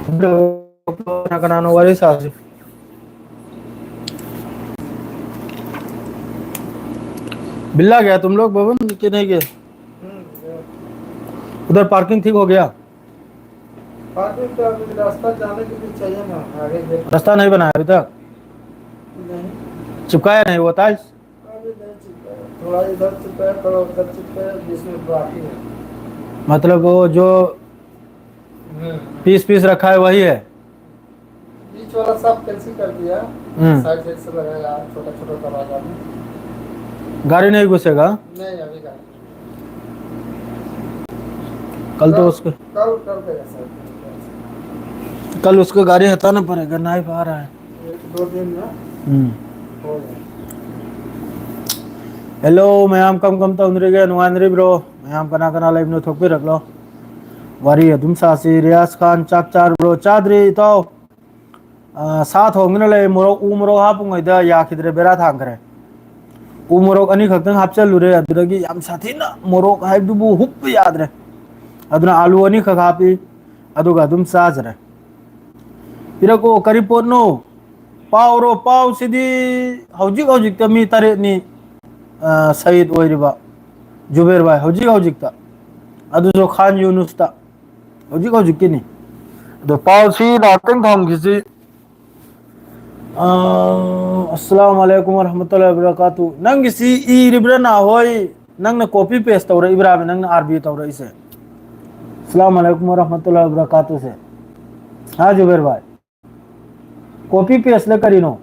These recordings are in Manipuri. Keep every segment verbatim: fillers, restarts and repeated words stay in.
ꯀꯅꯥ ꯀꯅꯥꯅꯣ ꯋꯥꯔꯤ ꯁꯥꯁꯤ꯫ बिल्ला गया तुम लोग भवन के नहीं गए? उधर पार्किंग ठीक हो गया? पार्किंग का अभी रास्ता जाने के लिए चाहिए ना, आगे के रास्ता नहीं बना है अभी तक? नहीं। चिपकाया नहीं हुआ टाइल्स? अभी नहीं चिपकाया, थोड़ा इधर चिपकाया, थोड़ा उधर चिपकाया, बीच में बाकी है। मतलब वो जो हम्म। पीस पीस रखा है वही है? बीच वाला सब कैंसिल कर दिया। हम्म। साइड साइड से लगाया, छोटा छोटा दरवाजा में। गाड़ी नहीं घुसेगा? नहीं, अभी गाड़ी। कल तो कल, उसको कल कर देगा सर। कल उसको गाड़ी हटाना पड़ेगा, नाइफ आ रहा है। एक दो दिन में हम्म। हो जाएगा। Hello, ꯃꯌꯥꯝ ꯀꯝ ꯀꯝ ꯇꯧꯅꯔꯤꯒꯦ? ꯅꯨꯡꯉꯥꯏꯅꯔꯤꯕ꯭ꯔꯣ? ꯃꯌꯥꯝ ꯀꯅꯥ ꯀꯅꯥ ꯂꯩꯕꯅꯣ ꯊꯣꯛꯄꯤꯔꯛꯂꯣ꯫ ꯋꯥꯔꯤ ꯑꯗꯨꯝ ꯁꯥꯁꯤ꯫ ꯔꯤꯌꯥꯖ ꯈꯥꯟ, ꯆꯥꯛ ꯆꯥꯔꯕ꯭ꯔꯣ? ꯆꯥꯗ꯭ꯔꯤ ꯏꯇꯥꯎ꯫ ꯑ, ꯁꯥ ꯊꯣꯡꯗꯨꯅ ꯂꯩ꯫ ꯃꯣꯔꯣꯛ, ꯎ ꯃꯣꯔꯣꯛ ꯍꯥꯞꯄꯉꯩꯗ ꯌꯥꯈꯤꯗ꯭ꯔꯦ, ꯕꯦꯔꯥ ꯊꯥꯡꯈ꯭ꯔꯦ꯫ ꯎ ꯃꯣꯔꯣꯛ ꯑꯅꯤꯈꯛꯇꯪ ꯍꯥꯞꯆꯜꯂꯨꯔꯦ, ꯑꯗꯨꯗꯒꯤ ꯌꯥꯝ ꯁꯥꯊꯤꯅ ꯃꯣꯔꯣꯛ ꯍꯥꯏꯕꯗꯨꯕꯨ ꯍꯨꯞꯄ ꯌꯥꯗ꯭ꯔꯦ꯫ ꯑꯗꯨꯅ ꯑꯥꯂꯨ ꯑꯅꯤꯈꯛ ꯍꯥꯞꯄꯤ, ꯑꯗꯨꯒ ꯑꯗꯨꯝ ꯆꯥꯖꯔꯦ꯫ ꯄꯤꯔꯛꯑꯣ, ꯀꯔꯤ ꯄꯣꯠꯅꯣ? ꯄꯥꯎꯔꯣ, ꯄꯥꯎꯁꯤꯗꯤ ꯍꯧꯖꯤꯛ ꯍꯧꯖꯤꯛꯇ ꯃꯤ ꯇꯔꯦꯠꯅꯤ, ꯑ, ꯁꯍꯤꯗ ꯑꯣꯏꯔꯤꯕ ꯖꯨꯕꯦꯔ ꯚꯥꯏ, ꯍꯧꯖꯤꯛ ꯍꯧꯖꯤꯛꯇ, ꯑꯗꯨꯁꯨ ꯈꯥꯟ ꯌꯨꯅꯨꯁꯇ꯫ ꯍꯧꯖꯤꯛ ꯍꯧꯖꯤꯛꯀꯤꯅꯤ꯫ ꯑꯗꯣ ꯄꯥꯎꯁꯤ ꯉꯥꯛꯇꯪ ꯊꯝꯈꯤꯁꯤ꯫ ꯑ, ꯑꯁꯂꯥꯃꯨ ꯑꯂꯥꯏꯀꯨꯝ ꯋꯔꯍꯃꯇꯨꯜꯂꯥꯍꯤ ꯋꯕꯔꯀꯥꯇꯨ꯫ ꯅꯪꯒꯤꯁꯤ ꯏꯔꯤꯕ꯭ꯔꯥ ꯅꯥꯍꯣꯏ? ꯅꯪꯅ ꯀꯣꯄꯤ ꯄꯦꯁ ꯇꯧꯔꯛꯏꯕ꯭ꯔꯥꯕ? ꯅꯪꯅ ꯑꯥꯔꯕꯤ ꯇꯧꯔꯛꯏꯁꯦ? ꯑꯁꯂꯥꯃꯨ ꯑꯂꯥꯏꯀꯨꯝ ꯋꯔꯍꯃꯇꯨꯜꯂꯥꯍꯤ ꯋꯕꯔꯀꯥꯇꯨꯁꯦ꯫ ꯍꯥ, ꯖꯨꯕꯦꯔ ꯚꯥꯏ? ꯀꯣꯄꯤ ꯄꯦꯁꯂ ꯀꯔꯤꯅꯣ?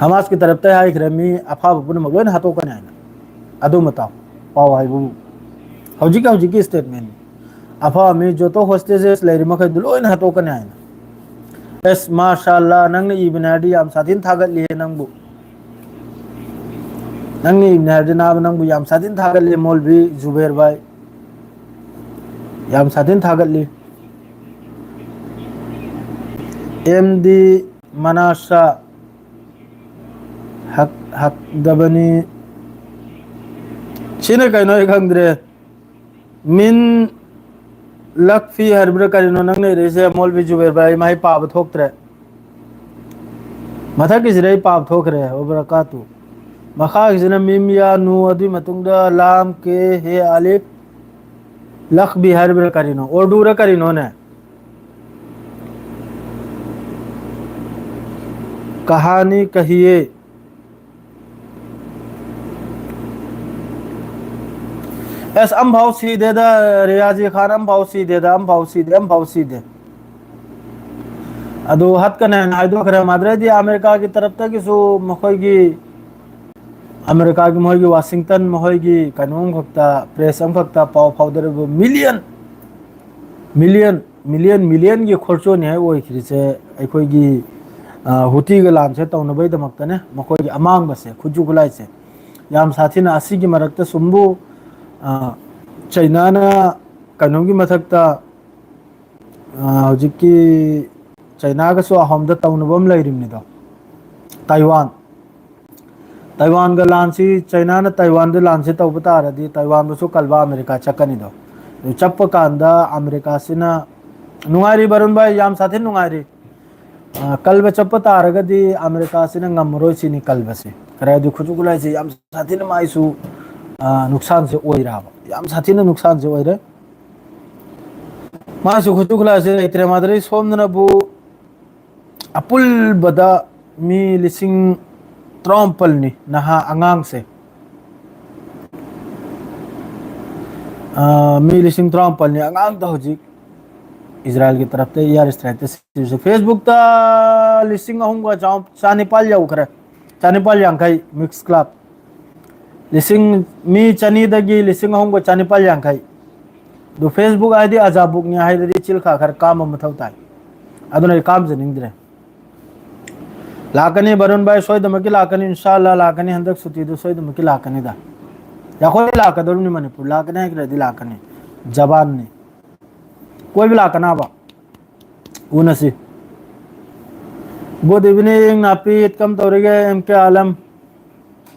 ꯍꯃꯥꯁꯀꯤ ꯇꯔꯞꯇ ꯍꯥꯏꯈ꯭ꯔꯦ, ꯃꯤ ꯑꯐꯕ ꯄꯨꯝꯅꯃꯛ ꯂꯣꯏꯅ ꯍꯥꯠꯇꯣꯛꯀꯅꯤ ꯍꯥꯏꯅ꯫ ꯑꯗꯨ ꯃꯇꯥꯎ, ꯄꯥꯎ ꯍꯥꯏꯕꯕꯨ ꯍꯧꯖꯤꯛ ꯍꯧꯖꯤꯛꯀꯤ ꯁ꯭ꯇꯦꯠꯃꯦꯟꯅꯤ꯫ ꯑꯐꯕ ꯃꯤ ꯖꯣꯇꯣ ꯍꯣꯁꯇꯦꯖꯦꯁ ꯂꯩꯔꯤ ꯃꯈꯩꯗꯨ ꯂꯣꯏꯅ ꯍꯥꯠꯇꯣꯛꯀꯅꯤ ꯍꯥꯏꯅ꯫ ꯑꯦꯁ, ꯃꯥꯁꯥ ꯑꯜꯂꯥ, ꯅꯪꯅ ꯏꯕꯅꯦ ꯍꯥꯏꯔꯗꯤ ꯌꯥꯝ ꯁꯥꯊꯤꯅ ꯊꯥꯒꯠꯂꯤꯍꯦ ꯅꯪꯕꯨ꯫ ꯅꯪꯅ ꯏꯕꯅꯦ ꯍꯥꯏꯔꯗꯤ ꯅꯥꯕ ꯅꯪꯕꯨ ꯌꯥꯝ ꯁꯥꯊꯤꯅ ꯊꯥꯒꯠꯂꯤ, ꯃꯣꯜꯕꯤ ꯖꯨꯕꯦꯔ ꯚꯥꯏ꯫ ꯌꯥꯝ ꯁꯥꯊꯤꯅ ꯊꯥꯒꯠꯂꯤ꯫ ꯑꯦꯝ ꯗꯤ ꯃꯅꯥꯁꯥ ꯍꯛ-, ꯍꯛꯗꯕꯅꯤ꯫ ꯁꯤꯅ ꯀꯩꯅꯣ ꯑꯩ ꯈꯪꯗ꯭ꯔꯦ꯫ ꯃꯤꯟ, ꯂꯛꯐꯤ ꯍꯥꯏꯔꯤꯕ꯭ꯔꯥ ꯀꯔꯤꯅꯣ ꯅꯪꯅ ꯏꯔꯛꯏꯁꯦ? ꯃꯣꯜꯕꯤ ꯖꯨꯕꯦꯔ ꯚꯥꯏ, ꯑꯩ ꯃꯍꯩ ꯄꯥꯕ ꯊꯣꯛꯇ꯭ꯔꯦ꯫ ꯃꯊꯛꯀꯤꯁꯤꯗ ꯑꯩ ꯄꯥꯕ ꯊꯣꯛꯈ꯭ꯔꯦ, ꯋꯕꯔꯀꯥꯇꯨ꯫ ꯃꯈꯥꯒꯤꯁꯤꯅ ꯃꯤꯝ ꯌꯥ ꯅꯨ, ꯑꯗꯨꯒꯤ ꯃꯇꯨꯡꯗ ꯂꯥꯝ ꯀꯦ ꯍꯦ ꯑꯂꯤꯐ꯫ ꯂꯛꯕꯤ ꯍꯥꯏꯔꯤꯕ꯭ꯔꯥ ꯀꯔꯤꯅꯣ? ꯎꯔꯗꯨꯔ ꯀꯔꯤꯅꯣꯅꯦ? ꯀꯍꯥꯅꯤ ꯀꯍꯤꯌꯦ꯫ ꯑꯁ, ꯑꯝꯐꯥꯎ ꯁꯤꯗꯦꯗ, ꯔꯤꯌꯥꯖꯤ ꯈꯥꯟ ꯑꯝꯐꯥꯎ ꯁꯤꯗꯦꯗ, ꯑꯝꯐꯥꯎ ꯁꯤꯗꯦ, ꯑꯝꯐꯥꯎ ꯁꯤꯗꯦ꯫ ꯑꯗꯨ ꯍꯠꯀꯅꯦꯅ ꯍꯥꯏꯗꯣꯛꯈ꯭ꯔꯦ꯫ ꯃꯥꯗ꯭ꯔꯦꯗꯤ ꯑꯃꯦꯔꯤꯀꯥꯒꯤ ꯇꯔꯞꯇꯒꯤꯁꯨ ꯃꯈꯣꯏꯒꯤ, ꯑꯃꯦꯔꯤꯀꯥꯒꯤ ꯃꯈꯣꯏꯒꯤ ꯋꯥꯁꯤꯡꯇꯟ, ꯃꯈꯣꯏꯒꯤ ꯀꯩꯅꯣ ꯑꯃꯈꯛꯇ, ꯄ꯭ꯔꯦꯁ ꯑꯃꯈꯛꯇ ꯄꯥꯎ ꯐꯥꯎꯗꯔꯤꯕ ꯃꯤꯂꯤꯌꯟ, ꯃꯤꯂꯤꯌꯟ, ꯃꯤꯂꯤꯌꯟ, ꯃꯤꯂꯤꯌꯟꯒꯤ ꯈꯣꯔꯆꯣꯅꯤ ꯍꯥꯏ ꯑꯣꯏꯈ꯭ꯔꯤꯁꯦ꯫ ꯑꯩꯈꯣꯏꯒꯤ, ꯑ, ꯍꯨꯇꯤꯒ ꯂꯥꯟꯁꯦ ꯇꯧꯅꯕꯩꯗꯃꯛꯇꯅꯦ ꯃꯈꯣꯏꯒꯤ ꯑꯃꯥꯡꯕꯁꯦ, ꯈꯨꯠꯁꯨ ꯈꯨꯠꯂꯥꯏꯁꯦ꯫ ꯌꯥꯝ ꯁꯥꯊꯤꯅ ꯑꯁꯤꯒꯤ ꯃꯔꯛꯇ ꯁꯨꯝꯕꯨ, ꯑ, ꯆꯩꯅꯥꯅ ꯀꯩꯅꯣꯝꯒꯤ ꯃꯊꯛꯇ, ꯑ, ꯍꯧꯖꯤꯛꯀꯤ ꯆꯩꯅꯥꯒꯁꯨ ꯑꯍꯣꯝꯗ ꯇꯧꯅꯕ ꯑꯃ ꯂꯩꯔꯤꯕꯅꯤꯗꯣ, ꯇꯥꯏꯋꯥꯟ꯫ ꯇꯥꯏꯋꯥꯟꯒ ꯂꯥꯟꯁꯤ, ꯆꯩꯅꯥꯅ ꯇꯥꯏꯋꯥꯟꯗ ꯂꯥꯟꯁꯤ ꯇꯧꯕ ꯇꯥꯔꯗꯤ ꯇꯥꯏꯋꯥꯟꯕꯨꯁꯨ ꯀꯜꯕ ꯑꯃꯦꯔꯤꯀꯥ ꯆꯠꯀꯅꯤꯗꯣ꯫ ꯑꯗꯨ ꯆꯠꯄ ꯀꯥꯟꯗ ꯑꯃꯦꯔꯤꯀꯥꯁꯤꯅ, ꯅꯨꯡꯉꯥꯏꯔꯤ ꯕꯔꯨꯟ ꯚꯥꯏ, ꯌꯥꯝ ꯁꯥꯊꯤꯅ ꯅꯨꯡꯉꯥꯏꯔꯤ꯫ ꯑ, ꯀꯜꯕ ꯆꯠꯄ ꯇꯥꯔꯒꯗꯤ ꯑꯃꯦꯔꯤꯀꯥꯁꯤꯅ ꯉꯝꯃꯔꯣꯏ ꯁꯤꯅꯤ ꯀꯜꯕꯁꯦ꯫ ꯀꯔꯤ ꯍꯥꯏꯗꯤ ꯈꯨꯠꯁꯨ ꯈꯨꯠꯂꯥꯏꯁꯦ ꯌꯥꯝ ꯁꯥꯊꯤꯅ ꯃꯥꯏꯁꯨ, ꯑ, ꯅꯨꯡꯁꯥꯟꯁꯦ ꯑꯣꯏꯔꯦꯕ꯫ ꯌꯥꯝ ꯁꯥꯊꯤꯅ ꯅꯨꯡꯁꯥꯟꯁꯦ ꯑꯣꯏꯔꯦ꯫ ꯃꯥꯁꯨ ꯈꯨꯠꯁꯨ ꯈꯨꯠꯂꯥꯏꯁꯦ ꯂꯩꯇ꯭ꯔꯦ꯫ ꯃꯥꯗ꯭ꯔꯤ ꯁꯣꯝꯗꯅꯕꯨ ꯑꯄꯨꯟꯕꯗ ꯃꯤ ꯂꯤꯁꯤꯡ ꯇꯔꯥꯃꯥꯄꯜꯅꯤ ꯅꯍꯥ ꯑꯉꯥꯡꯁꯦ꯫ ꯑ, ꯃꯤ ꯂꯤꯁꯤꯡ ꯇꯔꯥꯃꯥꯄꯜꯅꯤ ꯑꯉꯥꯡꯗ ꯍꯧꯖꯤꯛ ꯏꯖꯔꯥꯏꯜꯒꯤ ꯇꯔꯞꯇ ꯏꯌꯥꯔ ꯏꯁꯇ꯭ꯔꯥꯏꯛꯇ ꯁꯤꯔꯤꯁꯦ꯫ ꯐꯦꯁꯕꯨꯛꯇ ꯂꯤꯁꯤꯡ ꯑꯍꯨꯝꯒ ꯆꯥꯝ-, ꯆꯥꯅꯤꯄꯥꯜ ꯌꯧꯈ꯭ꯔꯦ꯫ ꯆꯥꯅꯤꯄꯥꯜ ꯌꯥꯡꯈꯩ ꯃꯤꯛꯁ ꯀ꯭ꯂꯕ꯫ ꯂꯤꯁꯤꯡ, ꯃꯤ ꯆꯅꯤꯗꯒꯤ ꯂꯤꯁꯤꯡ ꯑꯍꯨꯝꯒ ꯆꯥꯅꯤꯄꯥꯜ ꯌꯥꯡꯈꯩ꯫ ꯑꯗꯨ ꯐꯦꯁꯕꯨꯛ ꯍꯥꯏꯗꯤ ꯑꯖꯥꯕꯨꯛꯅꯤ ꯍꯥꯏꯗꯗꯤ ꯆꯤꯜꯈꯥ ꯈꯔ ꯀꯥꯝꯕ ꯃꯊꯧ ꯇꯥꯏ꯫ ꯑꯗꯨꯅ ꯑꯩ ꯀꯥꯝꯖꯅꯤꯡꯗ꯭ꯔꯦ꯫ ꯂꯥꯛꯀꯅꯤ ꯕꯔꯨꯟ ꯚꯥꯏ, ꯁꯣꯏꯗꯃꯛꯀꯤ ꯂꯥꯛꯀꯅꯤ, ꯏꯟꯁꯥ ꯑꯜꯂꯥ ꯂꯥꯛꯀꯅꯤ, ꯍꯟꯗꯛ ꯁꯨꯇꯤꯗꯨ ꯁꯣꯏꯗꯃꯛꯀꯤ ꯂꯥꯛꯀꯅꯤꯗ꯫ ꯑꯩꯈꯣꯏ ꯂꯥꯛꯀꯗꯧꯔꯤꯕꯅꯤ ꯃꯅꯤꯄꯨꯔ, ꯂꯥꯛꯀꯅꯤ ꯍꯥꯏꯈ꯭ꯔꯗꯤ ꯂꯥꯛꯀꯅꯤ꯫ ꯖꯕꯥꯟꯅꯤ꯫ ꯀꯣꯏꯕ ꯂꯥꯛꯀꯅꯥꯕ? ꯎꯅꯁꯤ꯫ Good evening, ꯅꯥꯄꯤꯠ, ꯀꯝ ꯇꯧꯔꯤꯒꯦ? ꯑꯦꯝ ꯀꯦ ꯑꯥꯂꯝ꯫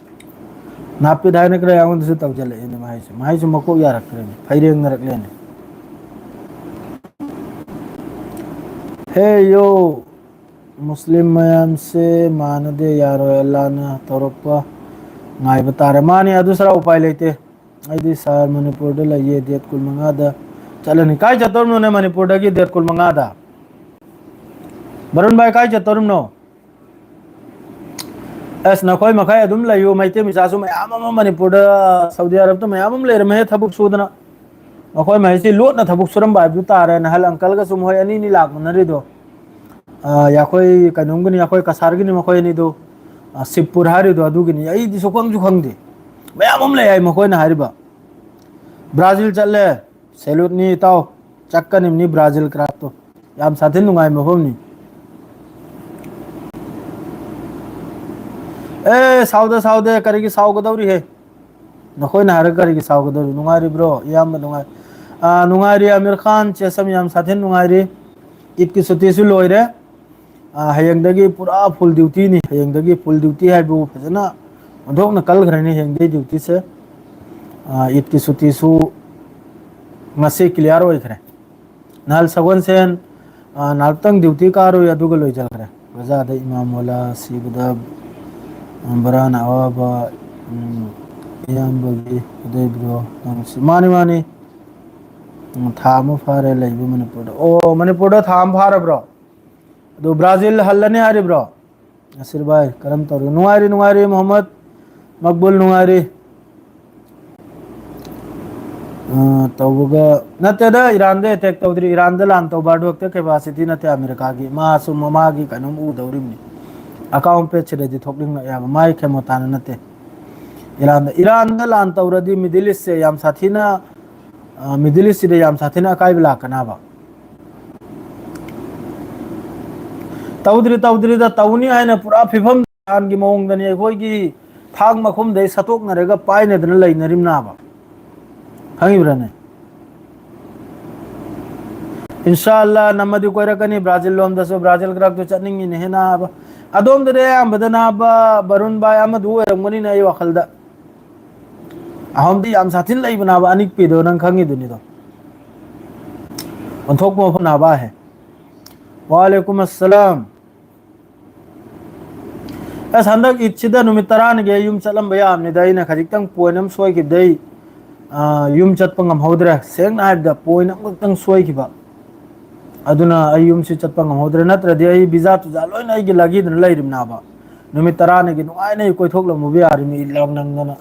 ꯅꯥꯄꯤꯠ ꯍꯥꯏꯅ ꯈꯔ ꯑꯩꯉꯣꯟꯗꯁꯨ ꯇꯧꯁꯤꯜꯂꯛꯑꯦꯅꯦ ꯃꯍꯩꯁꯦ꯫ ꯃꯍꯩꯁꯨ ꯃꯀꯣꯛ ꯌꯥꯔꯛꯇ꯭ꯔꯦꯅꯦ, ꯐꯩꯔꯦꯡꯅꯔꯛꯂꯦꯅꯦ꯫ ꯍꯦ ꯌꯣ, ꯃꯨꯁꯂꯤꯝ ꯃꯌꯥꯝꯁꯦ ꯃꯥꯟꯅꯗꯦ, ꯌꯥꯔꯣꯏ, ꯑꯜꯂꯥꯅ ꯇꯧꯔꯛꯄ ꯉꯥꯏꯕ ꯇꯥꯔꯦ꯫ ꯃꯥꯅꯤ, ꯑꯗꯨ ꯁꯔꯥ ꯎꯄꯥꯏ ꯂꯩꯇꯦ꯫ ꯑꯩꯗꯤ ꯁꯥꯔ ꯃꯅꯤꯄꯨꯔꯗ ꯂꯩꯌꯦ, ꯗꯦꯠ ꯀꯨꯟꯃꯉꯥꯗ ꯆꯠꯂꯅꯤ꯫ ꯀꯥꯏ ꯆꯠꯇꯧꯔꯤꯅꯣꯅꯦ ꯃꯅꯤꯄꯨꯔꯗꯒꯤ ꯗꯦꯠ ꯀꯨꯟꯃꯉꯥꯗ? ꯕꯔꯨꯟ ꯚꯥꯏ, ꯀꯥꯏ ꯆꯠꯇꯧꯔꯤꯕꯅꯣ? ꯑꯁ, ꯅꯈꯣꯏ ꯃꯈꯩ ꯑꯗꯨꯝ ꯂꯩꯌꯨ꯫ ꯃꯩꯇꯩ ꯃꯆꯥꯁꯨ ꯃꯌꯥꯝ ꯑꯃ ꯃꯅꯤꯄꯨꯔꯗ, ꯁꯥꯎꯗꯤ ꯑꯔꯕꯇ ꯃꯌꯥꯝ ꯑꯃ ꯂꯩꯔꯝꯃꯦ ꯊꯕꯛ ꯁꯨꯗꯅ꯫ ꯃꯈꯣꯏ ꯃꯍꯩꯁꯤ ꯂꯣꯠꯅ ꯊꯕꯛ ꯁꯨꯔꯝꯕ ꯍꯥꯏꯕꯗꯨ ꯇꯥꯔꯦ꯫ ꯅꯍꯥꯟ ꯑꯪꯀꯜꯒꯁꯨ ꯃꯈꯣꯏ ꯑꯅꯤꯅꯤ ꯂꯥꯛꯃꯤꯟꯅꯔꯤꯗꯣ꯫ ꯑ, ꯑꯩꯈꯣꯏ ꯀꯩꯅꯣꯝꯒꯤꯅꯤ, ꯑꯩꯈꯣꯏ ꯀꯁꯥꯔꯒꯤꯅꯤ ꯃꯈꯣꯏ ꯑꯅꯤꯗꯣ꯫ ꯑ, ꯁꯤꯕꯄꯨꯔ ꯍꯥꯏꯔꯤꯗꯣ ꯑꯗꯨꯒꯤꯅꯤ꯫ ꯑꯩꯗꯤ ꯁꯨꯈꯪꯁꯨ ꯈꯪꯗꯦ꯫ ꯃꯌꯥꯝ ꯑꯃ ꯂꯩ ꯍꯥꯏ ꯃꯈꯣꯏꯅ ꯍꯥꯏꯔꯤꯕ꯫ ꯕ꯭ꯔꯥꯖꯤꯜ ꯆꯠꯂꯦ꯫ ꯁꯦꯂꯨꯠꯅꯤ ꯏꯇꯥꯎ꯫ ꯆꯠꯀꯅꯤꯕꯅꯤ ꯕ꯭ꯔꯥꯖꯤꯜ ꯀ꯭ꯔꯥꯞꯇꯣ꯫ ꯌꯥꯝ ꯁꯥꯊꯤꯅ ꯅꯨꯡꯉꯥꯏ ꯃꯐꯝꯅꯤ꯫ ꯑꯦ, ꯁꯥꯎꯗ, ꯁꯥꯎꯗ, ꯀꯔꯤꯒꯤ ꯁꯥꯎꯒꯗꯧꯔꯤꯍꯦ? ꯅꯈꯣꯏꯅ ꯍꯥꯏꯔꯒ ꯀꯔꯤꯒꯤ ꯁꯥꯎꯒꯗꯧꯔꯤ? ꯅꯨꯡꯉꯥꯏꯔꯤꯕ꯭ꯔꯣ? ꯏꯌꯥꯝꯕ ꯅꯨꯡꯉꯥꯏ-, ꯑꯥ, ꯅꯨꯡꯉꯥꯏꯔꯤ ꯑꯃꯤꯔ ꯈꯥꯟ, ꯆꯦꯁꯝ ꯌꯥꯝ ꯁꯥꯊꯤꯅ ꯅꯨꯡꯉꯥꯏꯔꯤ꯫ ꯏꯗꯀꯤ ꯁꯨꯇꯤꯁꯨ ꯂꯣꯏꯔꯦ꯫ ꯑꯥ, ꯍꯌꯦꯡꯗꯒꯤ ꯄꯨꯔꯥ full dutyꯅꯤ꯫ ꯍꯌꯦꯡꯗꯒꯤ full duty ꯍꯥꯏꯕꯨ ꯐꯖꯅ ꯑꯣꯟꯊꯣꯛꯅ ꯀꯜꯈ꯭ꯔꯅꯤ ꯍꯌꯦꯡꯗꯒꯤ dutyꯁꯦ꯫ ꯑꯥ, ꯏꯗꯀꯤ ꯁꯨꯇꯤꯁꯨ ꯉꯁꯤ clear ꯑꯣꯏꯈ꯭ꯔꯦ꯫ ꯅꯍꯥꯟ ꯁꯒꯣꯜꯁꯦꯟ, ꯑꯥ, ꯉꯥꯏꯍꯥꯛꯇꯪ duty ꯀꯥꯔꯨꯏ, ꯑꯗꯨꯒ ꯂꯣꯏꯖꯈ꯭ꯔꯦ꯫ ꯕꯖꯥꯔꯗ ꯏꯃꯥ ꯃꯣꯂꯥ, ꯁꯤꯕꯗ, ꯑꯥ, ꯕꯔꯥꯅ ꯑꯋꯥꯕ, ꯎꯝ, ꯏꯌꯥꯝꯕꯒꯤ ꯑꯗꯩ bro ꯅꯪꯁꯤ-, ꯃꯥꯅꯤ, ꯃꯥꯅꯤ꯫ ꯎꯝ, ꯊꯥ ꯑꯃ ꯐꯥꯔꯦ ꯂꯩꯕ ꯃꯅꯤꯄꯨꯔꯗ꯫ ꯑꯣ, ꯃꯅꯤꯄꯨꯔꯗ ꯊꯥ ꯑꯃ ꯐꯥꯔꯕ꯭ꯔꯣ? ꯑꯗꯨ ꯕ꯭ꯔꯥꯖꯤꯜ ꯍꯜꯂꯅꯤ ꯍꯥꯏꯔꯤꯕ꯭ꯔꯣ? ꯅꯁꯤꯔ ꯚꯥꯏ, ꯀꯔꯝ ꯇꯧꯔꯤ? ꯅꯨꯡꯉꯥꯏꯔꯤ, ꯅꯨꯡꯉꯥꯏꯔꯤ, ꯃꯣꯍꯝꯃꯗ ꯃꯛꯕꯨꯜ, ꯅꯨꯡꯉꯥꯏꯔꯤ꯫ ꯑ, ꯇꯧꯕꯒ ꯅꯠꯇꯦꯗ, ꯏꯔꯥꯟꯗ attack ꯇꯧꯗ꯭ꯔꯤ꯫ ꯏꯔꯥꯟꯗ ꯂꯥꯟ ꯇꯧꯕ ꯑꯗꯨ ꯍꯦꯛꯇ capacity ꯅꯠꯇꯦ ꯑꯃꯦꯔꯤꯀꯥꯒꯤ꯫ ꯃꯥꯁꯨ ꯃꯃꯥꯒꯤ ꯀꯩꯅꯣꯝ ꯎꯗꯧꯔꯤꯕꯅꯤ꯫ Account page ꯁꯤꯗꯗꯤ ꯊꯣꯛꯅꯤꯡꯂꯛꯑꯦꯕ꯫ ꯃꯥꯏ ꯈꯦꯃꯣꯇꯥꯅ ꯅꯠꯇꯦ꯫ ꯏꯔꯥꯟꯗ, ꯏꯔꯥꯟꯗ ꯂꯥꯟ ꯇꯧꯔꯗꯤ Middle East ꯁꯦ ꯌꯥꯝ ꯁꯥꯊꯤꯅ, ꯑ, Middle East ꯁꯤꯗ ꯌꯥꯝ ꯁꯥꯊꯤꯅ ꯑꯀꯥꯏꯕ ꯂꯥꯛꯀꯅꯕ꯫ ꯇꯧꯗ꯭ꯔꯤ, ꯇꯧꯗ꯭ꯔꯤꯗ, ꯇꯧꯅꯤ ꯍꯥꯏꯅ ꯄꯨꯔꯥ ꯐꯤꯕꯝ ꯂꯥꯟꯒꯤ ꯃꯑꯣꯡꯗꯅꯤ ꯑꯩꯈꯣꯏꯒꯤ ꯊꯥꯡ ꯃꯈꯨꯝꯗꯩ ꯁꯠꯇꯣꯛꯅꯔꯒ ꯄꯥꯏꯅꯗꯅ ꯂꯩꯅꯔꯤꯕꯅꯥꯕ꯫ ꯈꯪꯉꯤꯕ꯭ꯔꯥꯅꯦ? ꯏꯟꯁꯥ ꯑꯜꯂꯥ, ꯅꯝꯃꯗꯤ ꯀꯣꯏꯔꯛꯀꯅꯤ ꯕ꯭ꯔꯥꯖꯤꯜ ꯂꯣꯝꯗꯁꯨ꯫ ꯕ꯭ꯔꯥꯖꯤꯜ ꯀ꯭ꯔꯥꯞꯇꯨ ꯆꯠꯅꯤꯡꯉꯤꯅꯦꯍꯦ ꯅꯥꯕ꯫ ꯑꯗꯣꯝꯗꯗꯤ ꯑꯌꯥꯝꯕꯗ ꯅꯥꯕ ꯕꯔꯨꯟ ꯚꯥꯏ ꯑꯃꯗꯨ ꯑꯣꯏꯔꯝꯒꯅꯤꯅꯦ ꯑꯩ ꯋꯥꯈꯜꯗ꯫ ꯑꯍꯣꯝꯗꯤ ꯌꯥꯝ ꯁꯥꯊꯤꯅ ꯂꯩꯕꯅꯥꯕ, ꯑꯅꯤꯛꯄꯤꯗꯣ ꯅꯪ ꯈꯪꯉꯤꯗꯨꯅꯤꯗꯣ꯫ ꯑꯣꯟꯊꯣꯛꯄ ꯃꯐꯝ ꯅꯥꯕ ꯍꯦ꯫ ꯋꯥꯂꯦꯀꯨꯝ ꯑꯁꯂꯥꯝ꯫ ꯑꯁ, ꯍꯟꯗꯛ ꯏꯗꯁꯤꯗ ꯅꯨꯃꯤꯠ ꯇꯔꯥꯅꯤꯒꯤ ꯑꯩ ꯌꯨꯝ ꯆꯠꯂꯝꯕ ꯌꯥꯕꯅꯤꯗ꯫ ꯑꯩꯅ ꯈꯖꯤꯛꯇꯪ ꯄꯣꯏꯟ ꯑꯃ ꯁꯣꯏꯈꯤꯕꯗꯩ, ꯑ, ꯌꯨꯝ ꯆꯠꯄ ꯉꯝꯍꯧꯗ꯭ꯔꯦ꯫ ꯁꯦꯡꯅ ꯍꯥꯏꯕꯗ, ꯄꯣꯏꯟ ꯑꯃꯈꯛꯇꯪ ꯁꯣꯏꯈꯤꯕ꯫ ꯑꯗꯨꯅ ꯑꯩ ꯌꯨꯝꯁꯤ ꯆꯠꯄ ꯉꯝꯍꯧꯗ꯭ꯔꯦ꯫ ꯅꯠꯇ꯭ꯔꯗꯤ ꯑꯩ ꯚꯤꯖꯥ ꯇꯨꯖꯥ ꯂꯣꯏꯅ ꯑꯩꯒꯤ ꯂꯥꯒꯤꯗꯨꯅ ꯂꯩꯔꯤꯕꯅꯦꯕ꯫ ꯅꯨꯃꯤꯠ ꯇꯔꯥꯅꯤꯒꯤ ꯅꯨꯡꯉꯥꯏꯅ ꯑꯩ ꯀꯣꯏꯊꯣꯛꯂꯝꯕꯕꯨ ꯌꯥꯔꯤꯕꯅꯤ, ꯏꯗ ꯂꯥꯡ ꯅꯪꯗꯅ꯫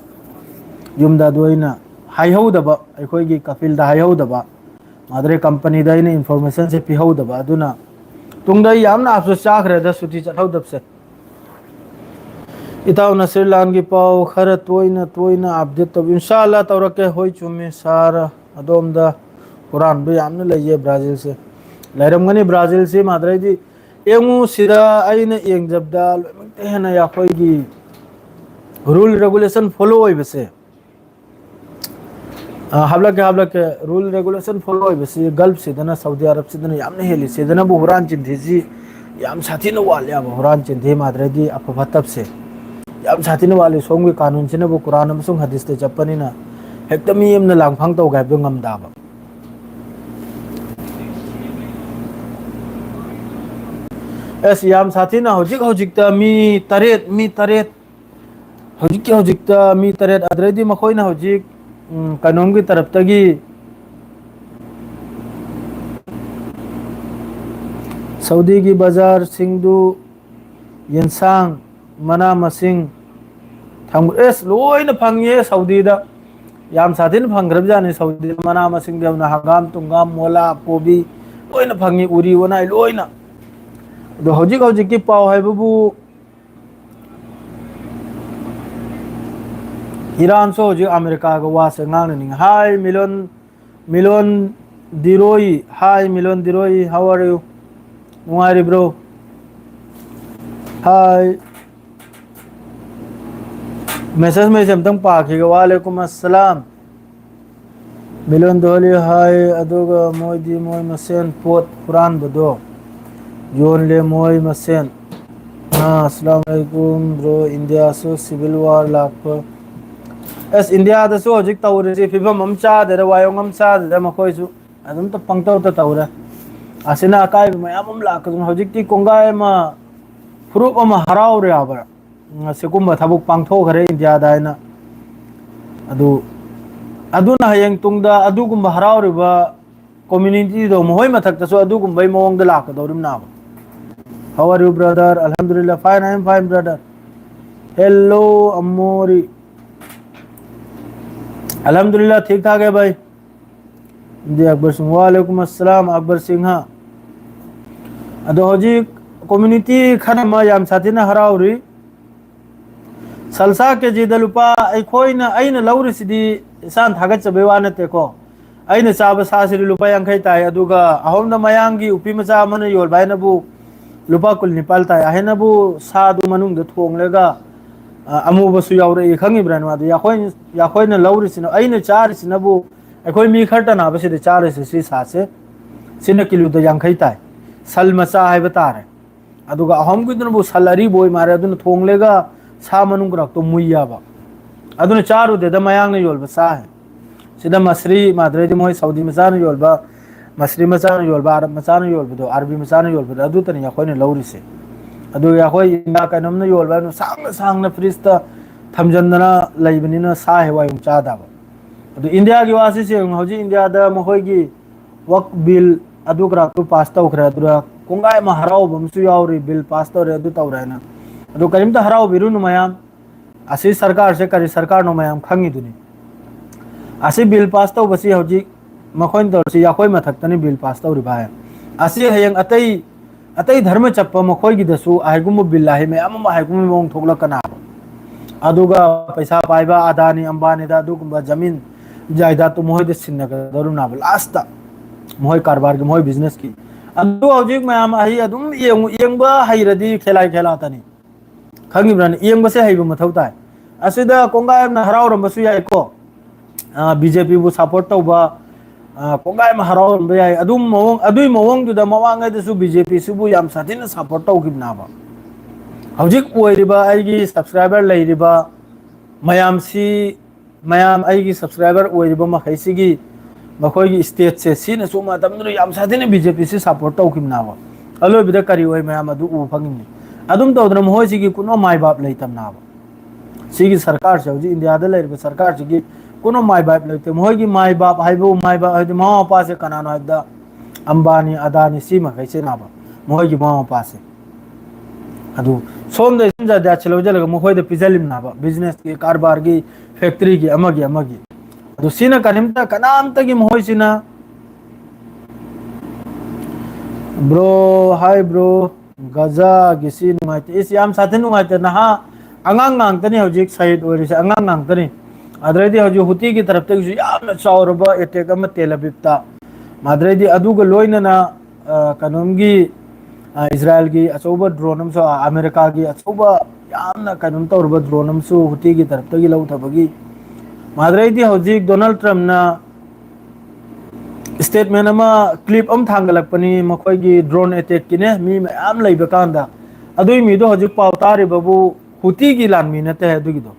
ꯌꯨꯝꯗ ꯑꯗꯨ ꯑꯩꯅ ꯍꯥꯏꯍꯧꯗꯕ, ꯑꯩꯈꯣꯏꯒꯤ ꯀꯐꯤꯜꯗ ꯍꯥꯏꯍꯧꯗꯕ꯫ ꯃꯥꯗ꯭ꯔꯦ ꯀꯝꯄꯅꯤꯗ ꯑꯩꯅ ꯏꯟꯐꯣꯔꯃꯦꯁꯟꯁꯦ ꯄꯤꯍꯧꯗꯕ꯫ ꯑꯗꯨꯅ ꯇꯨꯡꯗ ꯑꯩ ꯌꯥꯝꯅ ꯑꯐꯁꯣꯁ ꯆꯥꯈ꯭ꯔꯦꯗ ꯁꯨꯇꯤ ꯆꯠꯍꯧꯗꯕꯁꯦ꯫ ꯏꯇꯥꯎ ꯅꯁꯤꯔꯂꯥꯟꯒꯤ ꯄꯥꯎ ꯈꯔ ꯇꯣꯏꯅ ꯇꯣꯏꯅ ꯑꯞꯗꯦꯠ ꯇꯧꯕꯤꯌꯨ꯫ ꯏꯟꯁꯥ ꯑꯜꯂꯥ ꯇꯧꯔꯛꯀꯦ꯫ ꯍꯣꯏ, ꯆꯨꯝꯃꯤ ꯁꯥꯔ꯫ ꯑꯗꯣꯝꯗ ꯍꯨꯔꯥꯟꯕ ꯌꯥꯝꯅ ꯂꯩꯌꯦ ꯕ꯭ꯔꯥꯖꯤꯜꯁꯦ꯫ ꯂꯩꯔꯝꯒꯅꯤ ꯕ꯭ꯔꯥꯖꯤꯜꯁꯤ꯫ ꯃꯥꯗ꯭ꯔꯦꯗꯤ ꯌꯦꯡꯉꯨ, ꯁꯤꯗ ꯑꯩꯅ ꯌꯦꯡꯖꯕꯗ ꯂꯣꯏꯅꯃꯛꯇ ꯍꯦꯟꯅ ꯑꯩꯈꯣꯏꯒꯤ ꯔꯨꯜ ꯔꯦꯒꯨꯂꯦꯁꯟ ꯐꯣꯂꯣ ꯑꯣꯏꯕꯁꯦ꯫ ꯑ, ꯍꯥꯞꯂꯛꯀꯦ, ꯍꯥꯞꯂꯛꯀꯦ꯫ ꯔꯨꯜ ꯔꯦꯒꯨꯂꯦꯁꯟ ꯐꯣꯂꯣ ꯑꯣꯏꯕꯁꯤ ꯒꯜꯐꯁꯤꯗꯅ, ꯁꯥꯎꯗꯤ ꯑꯔꯕꯁꯤꯗꯅ ꯌꯥꯝꯅ ꯍꯦꯜꯂꯤ꯫ ꯁꯤꯗꯅꯕꯨ ꯍꯨꯔꯥꯟ ꯆꯤꯟꯊꯤꯁꯤ ꯌꯥꯝ ꯁꯥꯊꯤꯅ ꯋꯥꯠꯂꯦꯕ, ꯍꯨꯔꯥꯟ ꯆꯤꯟꯊꯤ ꯃꯥꯗ꯭ꯔꯦꯗꯤ ꯑꯐ ꯐꯠꯇꯕꯁꯦ ꯌꯥꯝ ꯁꯥꯊꯤꯅ ꯋꯥꯠꯂꯤ꯫ ꯁꯣꯝꯒꯤ ꯀꯥꯅꯨꯟꯁꯤꯅꯕꯨ ꯀꯨꯔꯥꯟ ꯑꯃꯁꯨꯡ ꯍꯗꯤꯁꯇ ꯆꯠꯄꯅꯤꯅ ꯍꯦꯛꯇ ꯃꯤ ꯑꯃꯅ ꯂꯥꯡꯐꯥꯡ ꯇꯧꯒꯦ ꯍꯥꯏꯕꯗꯨ ꯉꯝꯗꯕ꯫ ꯑꯁ, ꯌꯥꯝ ꯁꯥꯊꯤꯅ ꯍꯧꯖꯤꯛ ꯍꯧꯖꯤꯛꯇ ꯃꯤ ꯇꯔꯦꯠ, ꯃꯤ ꯇꯔꯦꯠ, ꯍꯧꯖꯤꯛꯀꯤ ꯍꯧꯖꯤꯛꯇ ꯃꯤ ꯇꯔꯦꯠ꯫ ꯑꯗꯨꯗꯩꯗꯤ ꯃꯈꯣꯏꯅ ꯍꯧꯖꯤꯛ, ꯎꯝ, ꯀꯩꯅꯣꯝꯒꯤ ꯇꯔꯞꯇꯒꯤ ꯁꯥꯎꯗꯤꯒꯤ ꯕꯖꯥꯔꯁꯤꯡꯗꯨ ꯌꯦꯟꯁꯥꯡ, ꯃꯅꯥ ꯃꯁꯤꯡ, ꯊꯝ-, ꯑꯦꯁ, ꯂꯣꯏꯅ ꯐꯪꯉꯦ ꯁꯥꯎꯗꯤꯗ꯫ ꯌꯥꯝ ꯁꯥꯊꯤꯅ ꯐꯪꯈ꯭ꯔꯕꯖꯥꯠꯅꯤ ꯁꯥꯎꯗꯤꯗ꯫ ꯃꯅꯥ ꯃꯁꯤꯡꯗꯤ ꯌꯥꯝꯅ ꯍꯪꯒꯥꯝ, ꯇꯨꯡꯒꯥꯝ, ꯃꯣꯂꯥ, ꯀꯣꯕꯤ ꯂꯣꯏꯅ ꯐꯪꯉꯤ, ꯎꯔꯤ ꯋꯥꯅꯥꯏ ꯂꯣꯏꯅ꯫ ꯑꯗꯣ ꯍꯧꯖꯤꯛ ꯍꯧꯖꯤꯛꯀꯤ ꯄꯥꯎ ꯍꯥꯏꯕꯕꯨ ꯏꯔꯥꯟꯁꯨ ꯍꯧꯖꯤꯛ ꯑꯃꯦꯔꯤꯀꯥꯒ ꯋꯥꯁꯦ ꯉꯥꯡꯅꯅꯤꯡꯉꯤ꯫ Hi, ꯃꯤꯂꯣꯟ, ꯃꯤꯂꯣꯟ ꯗꯤꯔꯣꯏ꯫ Hi, ꯃꯤꯂꯣꯟ ꯗꯤꯔꯣꯏ, how are you? ꯅꯨꯡꯉꯥꯏꯔꯤꯕ꯭ꯔꯣ? Hi꯫ ꯃꯦꯁꯦꯖ ꯃꯩꯁꯦ ꯑꯝꯇꯪ ꯄꯥꯈꯤꯒꯦ꯫ ꯋꯥꯂꯦꯀꯨꯝ ꯑꯁꯂꯥꯝ꯫ ꯃꯤꯂꯣꯟ ꯗꯣꯍꯂꯤ ꯍꯥꯏ, ꯑꯗꯨꯒ ꯃꯣꯏꯗꯤ ꯃꯣꯏ ꯃꯁꯦꯟ ꯄꯣꯠ ꯍꯨꯔꯥꯟꯕꯗꯣ ꯌꯣꯜꯂꯦ ꯃꯣꯏ ꯃꯁꯦꯟ꯫ ꯑꯥ, ꯑꯁꯂꯥꯝ ꯑꯂꯩꯀꯨꯝ ꯕ꯭ꯔꯣ, ꯏꯟꯗꯤꯌꯥꯁꯨ ꯁꯤꯚꯤꯜ ꯋꯥꯔ ꯂꯥꯛꯄ꯫ ꯑꯁ, ꯏꯟꯗꯤꯌꯥꯗꯁꯨ ꯍꯧꯖꯤꯛ ꯇꯧꯔꯤꯁꯤ ꯐꯤꯕꯝ ꯑꯃ ꯆꯥꯗꯦꯗ, ꯋꯥꯌꯣꯡ ꯑꯃ ꯆꯥꯗꯦꯗ, ꯃꯈꯣꯏꯁꯨ ꯑꯗꯨꯝ ꯄꯪꯇꯧꯗ ꯇꯧꯔꯦ꯫ ꯑꯁꯤꯅ ꯑꯀꯥꯏꯕ ꯃꯌꯥꯝ ꯑꯃ ꯂꯥꯛꯀꯗꯨꯅ ꯍꯧꯖꯤꯛꯇꯤ ꯀꯣꯡꯒꯥꯏ ꯑꯃ, ꯐꯨꯔꯨꯞ ꯑꯃ ꯍꯔꯥꯎꯔꯦ ꯍꯥꯏꯕ꯫ ꯎꯝ, ꯑꯁꯤꯒꯨꯝꯕ ꯊꯕꯛ ꯄꯥꯡꯊꯣꯛꯈ꯭ꯔꯦ ꯏꯟꯗꯤꯌꯥꯗ ꯍꯥꯏꯅ꯫ ꯑꯗꯨ, ꯑꯗꯨꯅ ꯍꯌꯦꯡ ꯇꯨꯡꯗ ꯑꯗꯨꯒꯨꯝꯕ ꯍꯔꯥꯎꯔꯤꯕ communityꯗꯣ ꯃꯈꯣꯏ ꯃꯊꯛꯇꯁꯨ ꯑꯗꯨꯒꯨꯝꯕꯩ ꯃꯑꯣꯡꯗ ꯂꯥꯛꯀꯗꯧꯔꯤꯕꯅꯦꯕ꯫ How are you, brother? Alhamdulillah, fine, I am fine, brother. Hello, Amori. Alhamdulillah, ठीक ठाक है भाई। जी, अकबर सिंह, वालेकुम अस्सलाम, अकबर सिंह, हाँ। ꯑꯗꯣ ꯍꯧꯖꯤꯛ community ꯈꯔ ꯑꯃ ꯌꯥꯝ ꯁꯥꯊꯤꯅ ꯍꯔꯥꯎꯔꯤ꯫ ꯁꯜꯁꯥ ꯀꯦꯖꯤꯗ ꯂꯨꯄꯥ, ꯑꯩꯈꯣꯏꯅ, ꯑꯩꯅ ꯂꯧꯔꯤꯁꯤꯗꯤ ꯏꯁꯥꯅ ꯊꯥꯒꯠꯆꯕꯩ ꯋꯥ ꯅꯠꯇꯦꯀꯣ꯫ ꯑꯩꯅ ꯆꯥꯕ ꯁꯥꯁꯤꯗꯤ ꯂꯨꯄꯥ ꯌꯥꯡꯈꯩ ꯇꯥꯏ, ꯑꯗꯨꯒ ꯑꯍꯣꯝꯗ ꯃꯌꯥꯡꯒꯤ ꯎꯄꯤ ꯃꯆꯥ ꯑꯃꯅ ꯌꯣꯜꯕ ꯍꯥꯏꯅꯕꯨ ꯂꯨꯄꯥ ꯀꯨꯟ ꯅꯤꯄꯥꯜ ꯇꯥꯏ꯫ ꯑꯍꯦꯟꯅꯕꯨ ꯁꯥꯗꯨ ꯃꯅꯨꯡꯗ ꯊꯣꯡꯂꯒ, ꯑ, ꯑꯃꯨꯕꯁꯨ ꯌꯥꯎꯔꯛꯏ, ꯈꯪꯉꯤꯕ꯭ꯔꯥ ꯅꯣ? ꯑꯗꯨ ꯑꯩꯈꯣꯏ, ꯑꯩꯈꯣꯏꯅ ꯂꯧꯔꯤꯁꯤꯅ, ꯑꯩꯅ ꯆꯥꯔꯤꯁꯤꯅꯕꯨ, ꯑꯩꯈꯣꯏ ꯃꯤ ꯈꯔꯇꯅꯥꯕ ꯁꯤꯗ ꯆꯥꯔꯤꯁꯤ, ꯁꯤ ꯁꯥꯁꯦ, ꯁꯤꯅ ꯀꯤꯂꯣꯗ ꯌꯥꯡꯈꯩ ꯇꯥꯏ꯫ ꯁꯜ ꯃꯆꯥ ꯍꯥꯏꯕ ꯇꯥꯔꯦ꯫ ꯑꯗꯨꯒ ꯑꯍꯣꯝꯒꯤꯗꯨꯅꯕꯨ ꯁꯜ ꯑꯔꯤꯕ ꯑꯣꯏ ꯃꯥꯜꯂꯦ, ꯑꯗꯨꯅ ꯊꯣꯡꯂꯦꯒ ꯁꯥ ꯃꯅꯨꯡ ꯈꯔꯥꯛꯇꯣ ꯃꯨꯏ ꯌꯥꯕ꯫ ꯑꯗꯨꯅ ꯆꯥꯔꯨꯗꯦꯗ, ꯃꯌꯥꯡꯅ ꯌꯣꯜꯕ ꯆꯥ ꯍꯦ꯫ ꯁꯤꯗ ꯃꯁꯔꯤ ꯃꯥꯗ꯭ꯔꯦꯗꯤ ꯃꯣꯏ ꯁꯥꯎꯗꯤ ꯃꯆꯥꯅ ꯌꯣꯜꯕ, ꯃꯁꯔꯤ ꯃꯆꯥꯅ ꯌꯣꯜꯕ, ꯑꯔꯕ ꯃꯆꯥꯅ ꯌꯣꯜꯕꯗꯣ, ꯑꯔꯕꯤ ꯃꯆꯥꯅ ꯌꯣꯜꯕꯗꯣ, ꯑꯗꯨꯇꯅꯤ ꯑꯩꯈꯣꯏꯅ ꯂꯧꯔꯤꯁꯦ꯫ ꯑꯗꯨꯒ ꯑꯩꯈꯣꯏ ꯏꯟꯗꯤꯌꯥ ꯀꯩꯅꯣꯝꯅ ꯌꯣꯜꯕ ꯍꯥꯏꯅ ꯁꯥꯡꯅ ꯁꯥꯡꯅ ꯐ꯭ꯔꯤꯖꯇ ꯊꯝꯖꯟꯗꯅ ꯂꯩꯕꯅꯤꯅ ꯁꯥ ꯍꯦ ꯋꯥꯏ ꯆꯥꯗꯕ꯫ ꯑꯗꯨ ꯏꯟꯗꯤꯌꯥꯒꯤ ꯋꯥꯁꯤ ꯁꯦꯡꯅ ꯍꯧꯖꯤꯛ ꯏꯟꯗꯤꯌꯥꯗ ꯃꯈꯣꯏꯒꯤ ꯋꯛ ꯕꯤꯜ ꯑꯗꯨ ꯈꯔꯥꯛꯇꯨ ꯄꯥꯁ ꯇꯧꯈ꯭ꯔꯦ, ꯑꯗꯨꯗ ꯀꯣꯡꯒꯥꯏ ꯑꯃ ꯍꯔꯥꯎꯕ ꯑꯃꯁꯨ ꯌꯥꯎꯔꯤ, ꯕꯤꯜ ꯄꯥꯁ ꯇꯧꯔꯦ, ꯑꯗꯨ ꯇꯧꯔꯦ ꯍꯥꯏꯅ꯫ ꯑꯗꯨ ꯀꯔꯤꯝꯇ ꯍꯔꯥꯎꯕꯤꯔꯨꯅꯨ ꯃꯌꯥꯝ, ꯑꯁꯤ ꯁꯔꯀꯥꯔꯁꯦ ꯀꯔꯤ ꯁꯔꯀꯥꯔꯅꯣ ꯃꯌꯥꯝ ꯈꯪꯉꯤꯗꯨꯅꯤ꯫ ꯑꯁꯤ ꯕꯤꯜ ꯄꯥꯁ ꯇꯧꯕꯁꯤ ꯍꯧꯖꯤꯛ ꯃꯈꯣꯏꯅ ꯇꯧꯔꯤꯁꯤ ꯑꯩꯈꯣꯏ ꯃꯊꯛꯇꯅꯤ ꯕꯤꯜ ꯄꯥꯁ ꯇꯧꯔꯤꯕ ꯍꯥꯏ꯫ ꯑꯁꯤ ꯍꯌꯦꯡ ꯑꯇꯩ, ꯑꯇꯩ ꯙꯔꯃ ꯆꯠꯄ ꯃꯈꯣꯏꯒꯤꯗꯁꯨ ꯑꯍꯥꯏꯒꯨꯝꯕ ꯕꯤꯜ ꯑꯍꯩ ꯃꯌꯥꯝ ꯑꯃ ꯑꯍꯥꯏꯒꯨꯝꯕ ꯃꯑꯣꯡ ꯊꯣꯛꯂꯛꯀꯅꯥꯕ꯫ ꯑꯗꯨꯒ ꯄꯩꯁꯥ ꯄꯥꯏꯕ ꯑꯗꯥꯅꯤ ꯑꯝꯕꯥꯅꯤꯗ ꯑꯗꯨꯒꯨꯝꯕ ꯖꯃꯤꯟ ꯖꯥꯏꯗꯥꯗꯇꯨ ꯃꯈꯣꯏꯗ ꯁꯤꯟꯅꯒꯗꯧꯔꯤꯕꯅꯦꯕ ꯂꯥꯁꯇ, ꯃꯈꯣꯏ ꯀꯔꯕꯥꯔꯒꯤ, ꯃꯈꯣꯏ ꯕꯤꯖꯤꯅꯦꯁꯀꯤ꯫ ꯑꯗꯨ ꯍꯧꯖꯤꯛ ꯃꯌꯥꯝ ꯑꯩ ꯑꯗꯨꯝ ꯌꯦꯡꯉꯨ, ꯌꯦꯡꯕ ꯍꯩꯔꯗꯤ ꯈꯦꯂꯥꯏ ꯈꯦꯂꯥꯇꯅꯤ, ꯈꯪꯉꯤꯕ꯭ꯔꯥꯅ? ꯌꯦꯡꯕꯁꯦ ꯍꯩꯕ ꯃꯊꯧ ꯇꯥꯏ꯫ ꯑꯁꯤꯗ ꯀꯣꯡꯒꯥꯏ ꯑꯃꯅ ꯍꯔꯥꯎꯔꯝꯕꯁꯨ ꯌꯥꯏꯀꯣ, ꯕꯤ ꯖꯦ ꯄꯤꯕꯨ ꯁꯞꯄꯣꯔꯠ ꯇꯧꯕ, ꯑ, ꯀꯣꯡꯒꯥꯏ ꯑꯃ ꯍꯔꯥꯎꯔꯝꯕ ꯌꯥꯏ꯫ ꯑꯗꯨꯝ ꯃꯑꯣꯡ, ꯑꯗꯨꯏ ꯃꯑꯣꯡꯗꯨꯗ ꯃꯃꯥꯡꯉꯩꯗꯁꯨ ꯕꯤ ꯖꯦ ꯄꯤꯁꯤꯕꯨ ꯌꯥꯝ ꯁꯥꯊꯤꯅ ꯁꯞꯄꯣꯔꯠ ꯇꯧꯈꯤꯕꯅꯦꯕ꯫ ꯍꯧꯖꯤꯛ ꯑꯣꯏꯔꯤꯕ ꯑꯩꯒꯤ ꯁꯕꯁꯀ꯭ꯔꯥꯏꯕꯔ ꯂꯩꯔꯤꯕ ꯃꯌꯥꯝꯁꯤ, ꯃꯌꯥꯝ ꯑꯩꯒꯤ ꯁꯕꯁꯀ꯭ꯔꯥꯏꯕꯔ ꯑꯣꯏꯔꯤꯕ ꯃꯈꯩꯁꯤꯒꯤ ꯃꯈꯣꯏꯒꯤ stateꯁꯦ ꯁꯤꯅꯁꯨ ꯃꯇꯝꯗꯨꯗ ꯌꯥꯝ ꯁꯥꯊꯤꯅ BJPꯁꯤ support ꯇꯧꯈꯤꯕꯅꯦꯕ꯫ ꯑꯂꯣꯏꯕꯗ ꯀꯔꯤ ꯑꯣꯏ ꯃꯌꯥꯝ ꯑꯗꯨ ꯎꯕ ꯐꯪꯉꯤꯅꯤ꯫ ꯑꯗꯨꯝ ꯇꯧꯗꯅ ꯃꯈꯣꯏꯁꯤꯒꯤ ꯀꯨꯠꯅꯣ ꯃꯥꯏ ꯕꯥꯞ ꯂꯩꯇꯕꯅꯦꯕ꯫ ꯁꯤꯒꯤ ꯁꯔꯀꯥꯔꯁꯦ, ꯍꯧꯖꯤꯛ ꯏꯟꯗꯤꯌꯥꯗ ꯂꯩꯔꯤꯕ ꯁꯔꯀꯥꯔꯁꯤꯒꯤ ꯀꯨꯠꯅꯣ ꯃꯥꯏ ꯕꯥꯞ ꯂꯩꯇꯦ꯫ ꯃꯈꯣꯏꯒꯤ ꯃꯥꯏ ꯕꯥꯞ ꯍꯥꯏꯕꯨ, ꯃꯥꯏ ꯕꯥꯞ ꯍꯥꯏꯗꯤ ꯃꯃꯥ ꯃꯄꯥꯁꯦ ꯀꯅꯥꯅꯣ ꯍꯥꯏꯕꯗ ꯑꯝꯕꯥꯅꯤ, ꯑꯗꯥꯅꯤ, ꯁꯤ ꯃꯈꯩꯁꯤꯅꯦꯕ ꯃꯈꯣꯏꯒꯤ ꯃꯃꯥ ꯃꯄꯥꯁꯦ꯫ ꯑꯗꯨ ꯁꯣꯝꯗ ꯁꯦꯝꯖꯗꯦ ꯁꯤ ꯂꯧꯁꯤꯜꯂꯒ ꯃꯈꯣꯏꯗ ꯄꯤꯖꯜꯂꯤꯕꯅꯦꯕ, businessꯀꯤ, ꯀꯔꯕꯥꯔꯒꯤ, factoryꯒꯤ, ꯑꯃꯒꯤ ꯑꯃꯒꯤ꯫ ꯑꯗꯨ ꯁꯤꯅ ꯀꯔꯤꯝꯇ ꯀꯅꯥꯝꯇꯒꯤ ꯃꯈꯣꯏꯁꯤꯅ Bro, hi bro. ꯒꯖꯥꯒꯤꯁꯤ ꯅꯨꯡꯉꯥꯏꯇꯦ꯫ ꯏꯁ, ꯌꯥꯝ ꯁꯥꯊꯤ ꯅꯨꯡꯉꯥꯏꯇꯦ꯫ ꯅꯍꯥ ꯑꯉꯥꯡ ꯉꯥꯛꯇꯅꯤ ꯍꯧꯖꯤꯛ ꯁꯍꯤꯗ ꯑꯣꯏꯔꯤꯁꯦ, ꯑꯉꯥꯡ ꯉꯥꯛꯇꯅꯤ꯫ ꯑꯗꯨꯗꯩꯗꯤ ꯍꯧꯖꯤꯛ ꯍꯨꯇꯤꯒꯤ ꯇꯔꯞꯇꯒꯤꯁꯨ ꯌꯥꯝꯅ ꯆꯥꯎꯔꯕ attack ꯑꯃ ꯇꯦꯜ ꯑꯕꯤꯕꯇ꯫ ꯃꯗꯨꯗꯩꯗꯤ ꯑꯗꯨꯒ ꯂꯣꯏꯅꯅ, ꯑ, ꯀꯩꯅꯣꯝꯒꯤ, ꯑ, ꯏꯖꯔꯥꯏꯜꯒꯤ ꯑꯆꯧꯕ drone ꯑꯃꯁꯨ, ꯑ, ꯑꯃꯦꯔꯤꯀꯥꯒꯤ ꯑꯆꯧꯕ ꯌꯥꯝꯅ ꯀꯩꯅꯣꯝ ꯇꯧꯔꯕ drone ꯑꯃꯁꯨ ꯍꯨꯇꯤꯒꯤ ꯇꯔꯞꯇꯒꯤ ꯂꯧꯊꯕꯒꯤ꯫ ꯃꯗꯨꯗꯩꯗꯤ ꯍꯧꯖꯤꯛ ꯗꯣꯅꯥꯜꯗ ꯇ꯭ꯔꯝꯞꯅ statement ꯑꯃ, clip ꯑꯃ ꯊꯥꯡꯒꯠꯂꯛꯄꯅꯤ, ꯃꯈꯣꯏꯒꯤ drone attackꯀꯤꯅꯦ, ꯃꯤ ꯃꯌꯥꯝ ꯂꯩꯕ ꯀꯥꯟꯗ꯫ ꯑꯗꯨꯒꯤ ꯃꯤꯗꯣ ꯍꯧꯖꯤꯛ ꯄꯥꯎ ꯇꯥꯔꯤꯕꯕꯨ ꯍꯨꯇꯤꯒꯤ ꯂꯥꯟꯃꯤ ꯅꯠꯇꯦ ꯑꯗꯨꯒꯤꯗꯣ꯫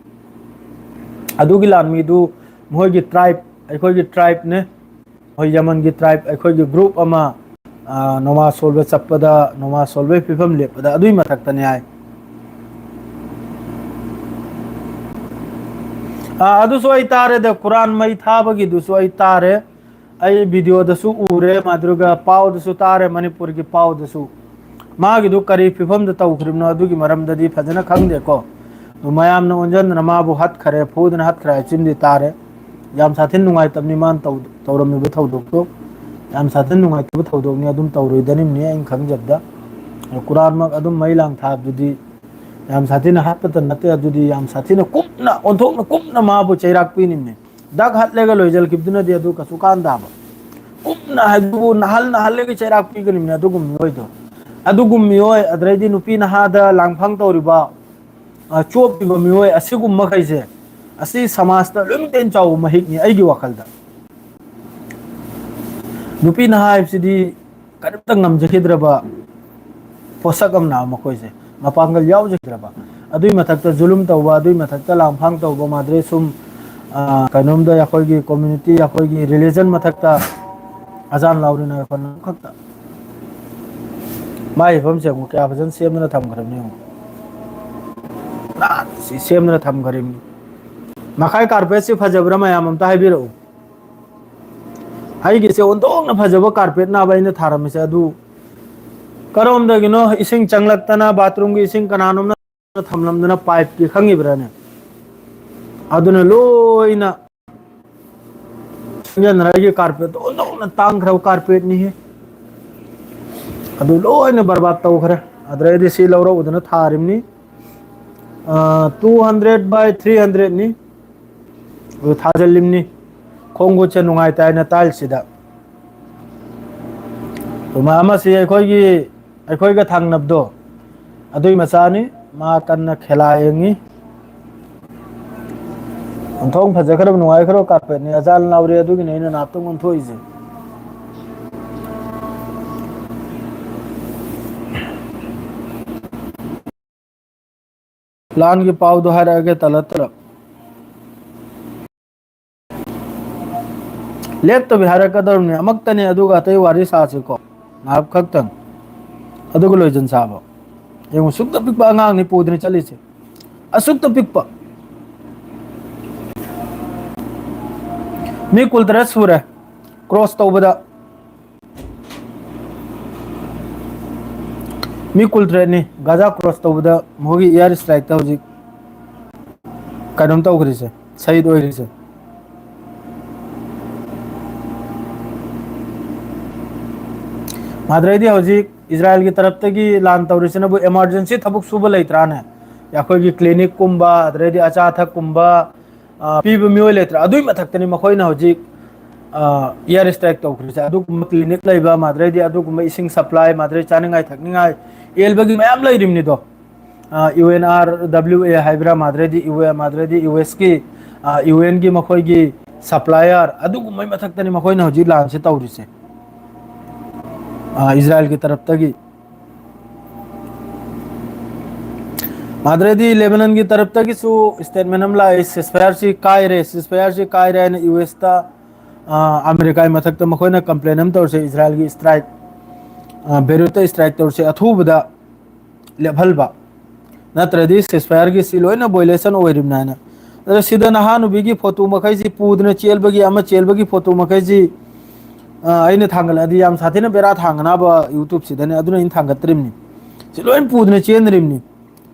ꯑꯗꯨꯒꯤ ꯂꯥꯟꯃꯤꯗꯨ ꯃꯈꯣꯏꯒꯤ tribe, ꯑꯩꯈꯣꯏꯒꯤ tribeꯅꯦ, ꯃꯈꯣꯏ ꯌꯃꯟꯒꯤ tribe, ꯑꯩꯈꯣꯏꯒꯤ group ꯑꯃ, ꯑ, ꯅꯃꯥꯖ ꯁꯣꯟꯕ ꯆꯠꯄꯗ, ꯅꯃꯥꯖ ꯁꯣꯟꯕꯒꯤ ꯐꯤꯕꯝ ꯂꯦꯞꯄꯗ ꯑꯗꯨꯒꯤ ꯃꯊꯛꯇꯅꯦ ꯍꯥꯏ꯫ ꯑ, ꯑꯗꯨꯁꯨ ꯑꯩ ꯇꯥꯔꯦꯗ, ꯀꯨꯔꯥꯟ ꯃꯩ ꯊꯥꯕꯒꯤꯗꯨꯁꯨ ꯑꯩ ꯇꯥꯔꯦ꯫ ꯑꯩ videoꯗꯁꯨ ꯎꯔꯦ, ꯑꯗꯨꯒ ꯄꯥꯎꯗꯁꯨ ꯇꯥꯔꯦ, ꯃꯅꯤꯄꯨꯔꯒꯤ ꯄꯥꯎꯗꯁꯨ꯫ ꯃꯥꯒꯤꯗꯨ ꯀꯔꯤ ꯐꯤꯕꯝꯗ ꯇꯧꯈ꯭ꯔꯤꯕꯅꯣ ꯑꯗꯨꯒꯤ ꯃꯔꯝꯗꯗꯤ ꯐꯖꯅ ꯈꯪꯗꯦꯀꯣ꯫ ꯑꯗꯨ ꯃꯌꯥꯝꯅ ꯑꯣꯟꯁꯤꯟꯗꯅ ꯃꯥꯕꯨ ꯍꯠꯈꯔꯦ, ꯐꯨꯗꯅ ꯍꯠꯈꯔꯦ ꯍꯥꯏꯁꯤꯃꯗꯤ ꯇꯥꯔꯦ꯫ ꯌꯥꯝ ꯁꯥꯊꯤꯅ ꯅꯨꯡꯉꯥꯏꯇꯕꯅꯤ ꯃꯥꯅ ꯇꯧ-, ꯇꯧꯔꯝꯃꯤꯕ ꯊꯧꯗꯣꯛꯇꯣ꯫ ꯌꯥꯝ ꯁꯥꯊꯤꯅ ꯅꯨꯡꯉꯥꯏꯇꯕ ꯊꯧꯗꯣꯛꯅꯤ, ꯑꯗꯨꯝ ꯇꯧꯔꯣꯏꯗꯅꯤꯡꯕꯅꯤ ꯑꯩꯅ ꯈꯪꯖꯕꯗ꯫ ꯑꯗꯣ ꯀꯨꯔꯥꯟꯃꯛ ꯑꯗꯨꯝ ꯃꯩ ꯂꯥꯡ ꯊꯥꯕꯗꯨꯗꯤ ꯌꯥꯝ ꯁꯥꯊꯤꯅ ꯍꯥꯠꯄꯇ ꯅꯠꯇꯦ, ꯑꯗꯨꯗꯤ ꯌꯥꯝ ꯁꯥꯊꯤꯅ ꯀꯨꯞꯅ, ꯑꯣꯟꯊꯣꯛꯅ ꯀꯨꯞꯅ ꯃꯥꯕꯨ ꯆꯩꯔꯥꯛ ꯄꯤꯅꯤꯡꯅꯤ꯫ ꯗꯛ ꯍꯠꯂꯒ ꯂꯣꯏꯁꯤꯜꯈꯤꯕꯗꯨꯅꯗꯤ ꯑꯗꯨ ꯀꯩꯁꯨ ꯀꯥꯟꯗꯕ꯫ ꯀꯨꯞꯅ ꯍꯥꯏꯕꯕꯨ ꯅꯍꯜ ꯅꯍꯜꯂꯒ ꯆꯩꯔꯥꯛ ꯄꯤꯒꯅꯤꯕꯅꯤ ꯑꯗꯨꯒꯨꯝꯕ ꯃꯤꯑꯣꯏꯗꯣ꯫ ꯑꯗꯨꯒꯨꯝꯕ ꯃꯤꯑꯣꯏ, ꯑꯗꯨꯗꯩꯗꯤ ꯅꯨꯄꯤ ꯅꯍꯥꯗ ꯂꯥꯡꯐꯥꯡ ꯇꯧꯔꯤꯕ, ꯑ, ꯆꯣꯞꯄꯤꯕ ꯃꯤꯑꯣꯏ ꯑꯁꯤꯒꯨꯝꯕ ꯃꯈꯩꯁꯦ, ꯑꯁꯤ ꯁꯃꯥꯖꯇ ꯂꯣꯏꯅꯃꯛꯇꯩ ꯍꯦꯟꯅ ꯆꯥꯎꯕ ꯃꯍꯤꯛꯅꯤ ꯑꯩꯒꯤ ꯋꯥꯈꯜꯗ꯫ ꯅꯨꯄꯤ ꯅꯍꯥ ꯍꯥꯏꯕꯁꯤꯗꯤ ꯀꯔꯤꯝꯇ ꯉꯝꯖꯈꯤꯗ꯭ꯔꯕ ꯄꯣꯠꯁꯛ ꯑꯃꯅ ꯃꯈꯣꯏꯁꯦ ꯃꯄꯥꯡꯒꯜ ꯌꯥꯎꯖꯈꯤꯗ꯭ꯔꯕ, ꯑꯗꯨꯏ ꯃꯊꯛꯇ ꯖꯨꯂꯨꯝ ꯇꯧꯕ, ꯑꯗꯨꯏ ꯃꯊꯛꯇ ꯂꯥꯡꯐꯥꯡ ꯇꯧꯕ, ꯃꯥꯗ꯭ꯔꯦ ꯁꯨꯝ, ꯑ, ꯀꯩꯅꯣꯝꯗ ꯑꯩꯈꯣꯏꯒꯤ community, ꯑꯩꯈꯣꯏꯒꯤ religion ꯃꯊꯛꯇ ꯑꯖꯥꯟ ꯂꯥꯎꯔꯤꯅ ꯑꯩꯈꯣꯏꯅ ꯈꯛꯇ ꯃꯥꯏ ꯐꯤꯕꯝꯁꯦ ꯑꯃꯨꯛ ꯀꯌꯥ ꯐꯖꯅ ꯁꯦꯝꯗꯅ ꯊꯝꯈ꯭ꯔꯕꯅꯤ ꯌꯦꯡꯉꯨ꯫ ꯄꯨꯔꯥ ꯁꯤ ꯁꯦꯝꯗꯅ ꯊꯝꯈ꯭ꯔꯤꯕꯅꯤ꯫ ꯃꯈꯥꯏ carpetꯁꯤ ꯐꯖꯕ꯭ꯔꯥ ꯃꯌꯥꯝ ꯑꯝꯇ ꯍꯥꯏꯕꯤꯔꯛꯎ꯫ ꯑꯩꯒꯤꯁꯦ ꯑꯣꯟꯊꯣꯛꯅ ꯐꯖꯕ carpetꯅꯦꯕ ꯑꯩꯅ ꯊꯥꯔꯝꯃꯤꯁꯦ꯫ ꯑꯗꯨ ꯀꯔꯣꯝꯗꯒꯤꯅꯣ ꯏꯁꯤꯡ ꯆꯪꯂꯛꯇꯅ, bathroomꯒꯤ ꯏꯁꯤꯡ ꯀꯅꯥꯅꯣꯝꯅ ꯊꯝꯂꯝꯗꯅ, pipeꯀꯤ, ꯈꯪꯉꯤꯕ꯭ꯔꯥꯅꯦ? ꯑꯗꯨꯅ ꯂꯣꯏꯅ ꯁꯤꯖꯤꯟꯅꯔ ꯑꯩꯒꯤ carpetꯇꯣ ꯑꯣꯟꯊꯣꯛꯅ ꯇꯥꯡꯈ꯭ꯔꯕ carpetꯅꯤꯍꯦ꯫ ꯑꯗꯨ ꯂꯣꯏꯅ ꯕꯔꯕꯥꯗ ꯇꯧꯈ꯭ꯔꯦ꯫ ꯑꯗꯨꯗꯩꯗꯤ ꯁꯤ ꯂꯧꯔꯛꯎꯗꯅ ꯊꯥꯔꯤꯕꯅꯤ꯫ ꯑ, two hundred by three hundredꯅꯤ꯫ ꯑꯗꯨ ꯊꯥꯖꯤꯜꯂꯤꯕꯅꯤ꯫ ꯈꯣꯡ ꯈꯨꯠꯁꯦ ꯅꯨꯡꯉꯥꯏꯇꯦ ꯍꯥꯏꯅ tileꯁꯤꯗ꯫ ꯑꯗꯨꯃꯥꯏ ꯑꯃꯁꯤ ꯑꯩꯈꯣꯏꯒꯤ, ꯑꯩꯈꯣꯏꯒ ꯊꯪꯅꯕꯗꯣ, ꯑꯗꯨꯏ ꯃꯆꯥꯅꯤ꯫ ꯃꯥ ꯀꯟꯅ ꯈꯦꯂꯥ ꯌꯦꯡꯉꯤ꯫ ꯑꯣꯟꯊꯣꯛ ꯐꯖꯈ꯭ꯔꯕ, ꯅꯨꯡꯉꯥꯏꯈ꯭ꯔꯕ carpetꯅꯤ꯫ ꯑꯖꯥꯟ ꯂꯥꯎꯔꯦ, ꯑꯗꯨꯒꯤꯅꯤ ꯑꯩꯅ ꯅꯥꯞꯇꯪ ꯑꯣꯟꯊꯣꯛꯏꯁꯦ꯫ ꯂꯥꯟꯒꯤ ꯄꯥꯎꯗꯣ ꯍꯥꯏꯔꯛꯑꯒꯦ ꯇꯂꯞ ꯇꯂꯞ꯫ ꯂꯦꯞꯇꯕꯤ ꯍꯥꯏꯔꯛꯀꯗꯧꯔꯤꯕꯅꯤ꯫ ꯑꯃꯨꯛꯇꯅꯦ, ꯑꯗꯨꯒ ꯑꯇꯩ ꯋꯥꯔꯤ ꯁꯥꯁꯤꯀꯣ꯫ ꯉꯥꯏꯍꯥꯛ ꯈꯛꯇꯪ꯫ ꯑꯗꯨꯒ ꯂꯣꯏꯖꯟ ꯁꯥꯕ꯫ ꯌꯦꯡꯉꯨ, ꯁꯨꯛꯇ ꯄꯤꯛꯄ ꯑꯉꯥꯡꯅꯤ ꯄꯨꯗꯅ ꯆꯠꯂꯤꯁꯦ꯫ ꯑꯁꯨꯛꯇ ꯄꯤꯛꯄ꯫ ꯃꯤ ꯀꯨꯟꯇꯔꯦꯠ ꯁꯨꯔꯦ cross ꯇꯧꯕꯗ꯫ ꯃꯤ ꯀꯨꯟꯇꯔꯦꯠꯅꯤ ꯒꯥꯖꯥ cross ꯇꯧꯕꯗ ꯃꯈꯣꯏꯒꯤ air strikeꯇ ꯍꯧꯖꯤꯛ ꯀꯩꯅꯣꯝ ꯇꯧꯈ꯭ꯔꯤꯁꯦ, ꯁꯍꯤꯗ ꯑꯣꯏꯈ꯭ꯔꯤꯁꯦ꯫ ꯃꯥꯗ꯭ꯔꯩꯗꯤ ꯍꯧꯖꯤꯛ ꯏꯖꯔꯥꯏꯜꯒꯤ ꯇꯔꯞꯇꯒꯤ ꯂꯥꯟ ꯇꯧꯔꯤꯁꯤꯅꯕꯨ emergency ꯊꯕꯛ ꯁꯨꯕ ꯂꯩꯇ꯭ꯔꯥꯅꯦ? ꯑꯩꯈꯣꯏꯒꯤ clinicꯀꯨꯝꯕ, ꯑꯗꯨꯗꯩꯗꯤ ꯑꯆꯥ ꯑꯊꯛꯀꯨꯝꯕ, ꯑ, ꯄꯤꯕ ꯃꯤꯑꯣꯏ ꯂꯩꯇ꯭ꯔꯥ? ꯑꯗꯨꯏ ꯃꯊꯛꯇꯅꯤ ꯃꯈꯣꯏꯅ ꯍꯧꯖꯤꯛ, ꯑ, air strike ꯇꯧꯈ꯭ꯔꯤꯁꯦ꯫ ꯑꯗꯨꯒꯨꯝꯕ clinic ꯂꯩꯕ, ꯃꯥꯗ꯭ꯔꯩꯗꯤ ꯑꯗꯨꯒꯨꯝꯕ ꯏꯁꯤꯡ supply, ꯃꯥꯗ꯭ꯔꯩ ꯆꯥꯅꯤꯡꯉꯥꯏ ꯊꯛꯅꯤꯡꯉꯥꯏ ꯌꯦꯟꯕꯒꯤ ꯃꯌꯥꯝ ꯂꯩꯔꯤꯕꯅꯤꯗꯣ꯫ ꯑ, UNRWA ꯍꯥꯏꯕ꯭ꯔꯥ, ꯃꯥꯗ꯭ꯔꯩꯗꯤ ꯌꯨ-, ꯃꯥꯗ꯭ꯔꯩꯗꯤ USꯀꯤ, ꯑ, UNꯒꯤ ꯃꯈꯣꯏꯒꯤ supplier, ꯑꯗꯨꯒꯨꯝꯕꯩ ꯃꯊꯛꯇꯅꯤ ꯃꯈꯣꯏꯅ ꯍꯧꯖꯤꯛ ꯂꯥꯟꯁꯦ ꯇꯧꯔꯤꯁꯦ꯫ ꯑ, ꯏꯖꯔꯥꯏꯜꯒꯤ ꯇꯔꯞꯇꯒꯤ꯫ ꯃꯥꯗ꯭ꯔꯦꯗꯤ ꯂꯦꯕꯅꯟꯒꯤ ꯇꯔꯞꯇꯒꯤꯁꯨ ꯁ꯭ꯇꯦꯠꯃꯦꯟ ꯑꯃ ꯂꯥꯛꯏ, ꯁꯤꯁꯐꯥꯌꯔꯁꯤ ꯀꯥꯏꯔꯦ, ꯁꯤꯁꯐꯥꯌꯔꯁꯤ ꯀꯥꯏꯔꯦ ꯍꯥꯏꯅ ꯌꯨ ꯑꯦꯁꯇ, ꯑ, ꯑꯃꯦꯔꯤꯀꯥꯒꯤ ꯃꯊꯛꯇ ꯃꯈꯣꯏꯅ ꯀꯝꯄ꯭ꯂꯦꯟ ꯑꯃ ꯇꯧꯔꯁꯦ, ꯏꯁꯔꯥꯌꯦꯜꯒꯤ ꯁ꯭ꯇ꯭ꯔꯥꯏꯛ, ꯑ, ꯕꯦꯔꯨꯠꯇ ꯁ꯭ꯇ꯭ꯔꯥꯏꯛ ꯇꯧꯔꯁꯦ, ꯑꯊꯨꯕꯗ ꯂꯦꯞꯍꯜꯕ, ꯅꯠꯇ꯭ꯔꯗꯤ ꯁꯤꯁꯐꯥꯌꯔꯒꯤ ꯁꯤ ꯂꯣꯏꯅ ꯚꯣꯏꯂꯦꯁꯟ ꯑꯣꯏꯔꯤꯕꯅꯤ ꯍꯥꯏꯅ꯫ ꯑꯗ ꯁꯤꯗ ꯅꯍꯥ ꯅꯨꯄꯤꯒꯤ ꯐꯣꯇꯣ ꯃꯈꯩꯁꯤ ꯄꯨꯗꯅ ꯆꯦꯟꯕꯒꯤ, ꯑꯃ ꯆꯦꯟꯕꯒꯤ ꯐꯣꯇꯣ ꯃꯈꯩꯁꯤ, ꯑ, ꯑꯩꯅ ꯊꯥꯡꯒꯠꯂꯛꯑꯗꯤ ꯌꯥꯝ ꯁꯥꯊꯤꯅ ꯕꯦꯔꯥ ꯊꯥꯡꯒꯅꯕ ꯌꯨꯇ꯭ꯌꯨꯕꯁꯤꯗꯅꯦ, ꯑꯗꯨꯅ ꯑꯩꯅ ꯊꯥꯡꯒꯠꯇ꯭ꯔꯤꯕꯅꯤ꯫ ꯁꯤ ꯂꯣꯏ ꯄꯨꯗꯅ ꯆꯦꯟꯗ꯭ꯔꯤꯕꯅꯤ꯫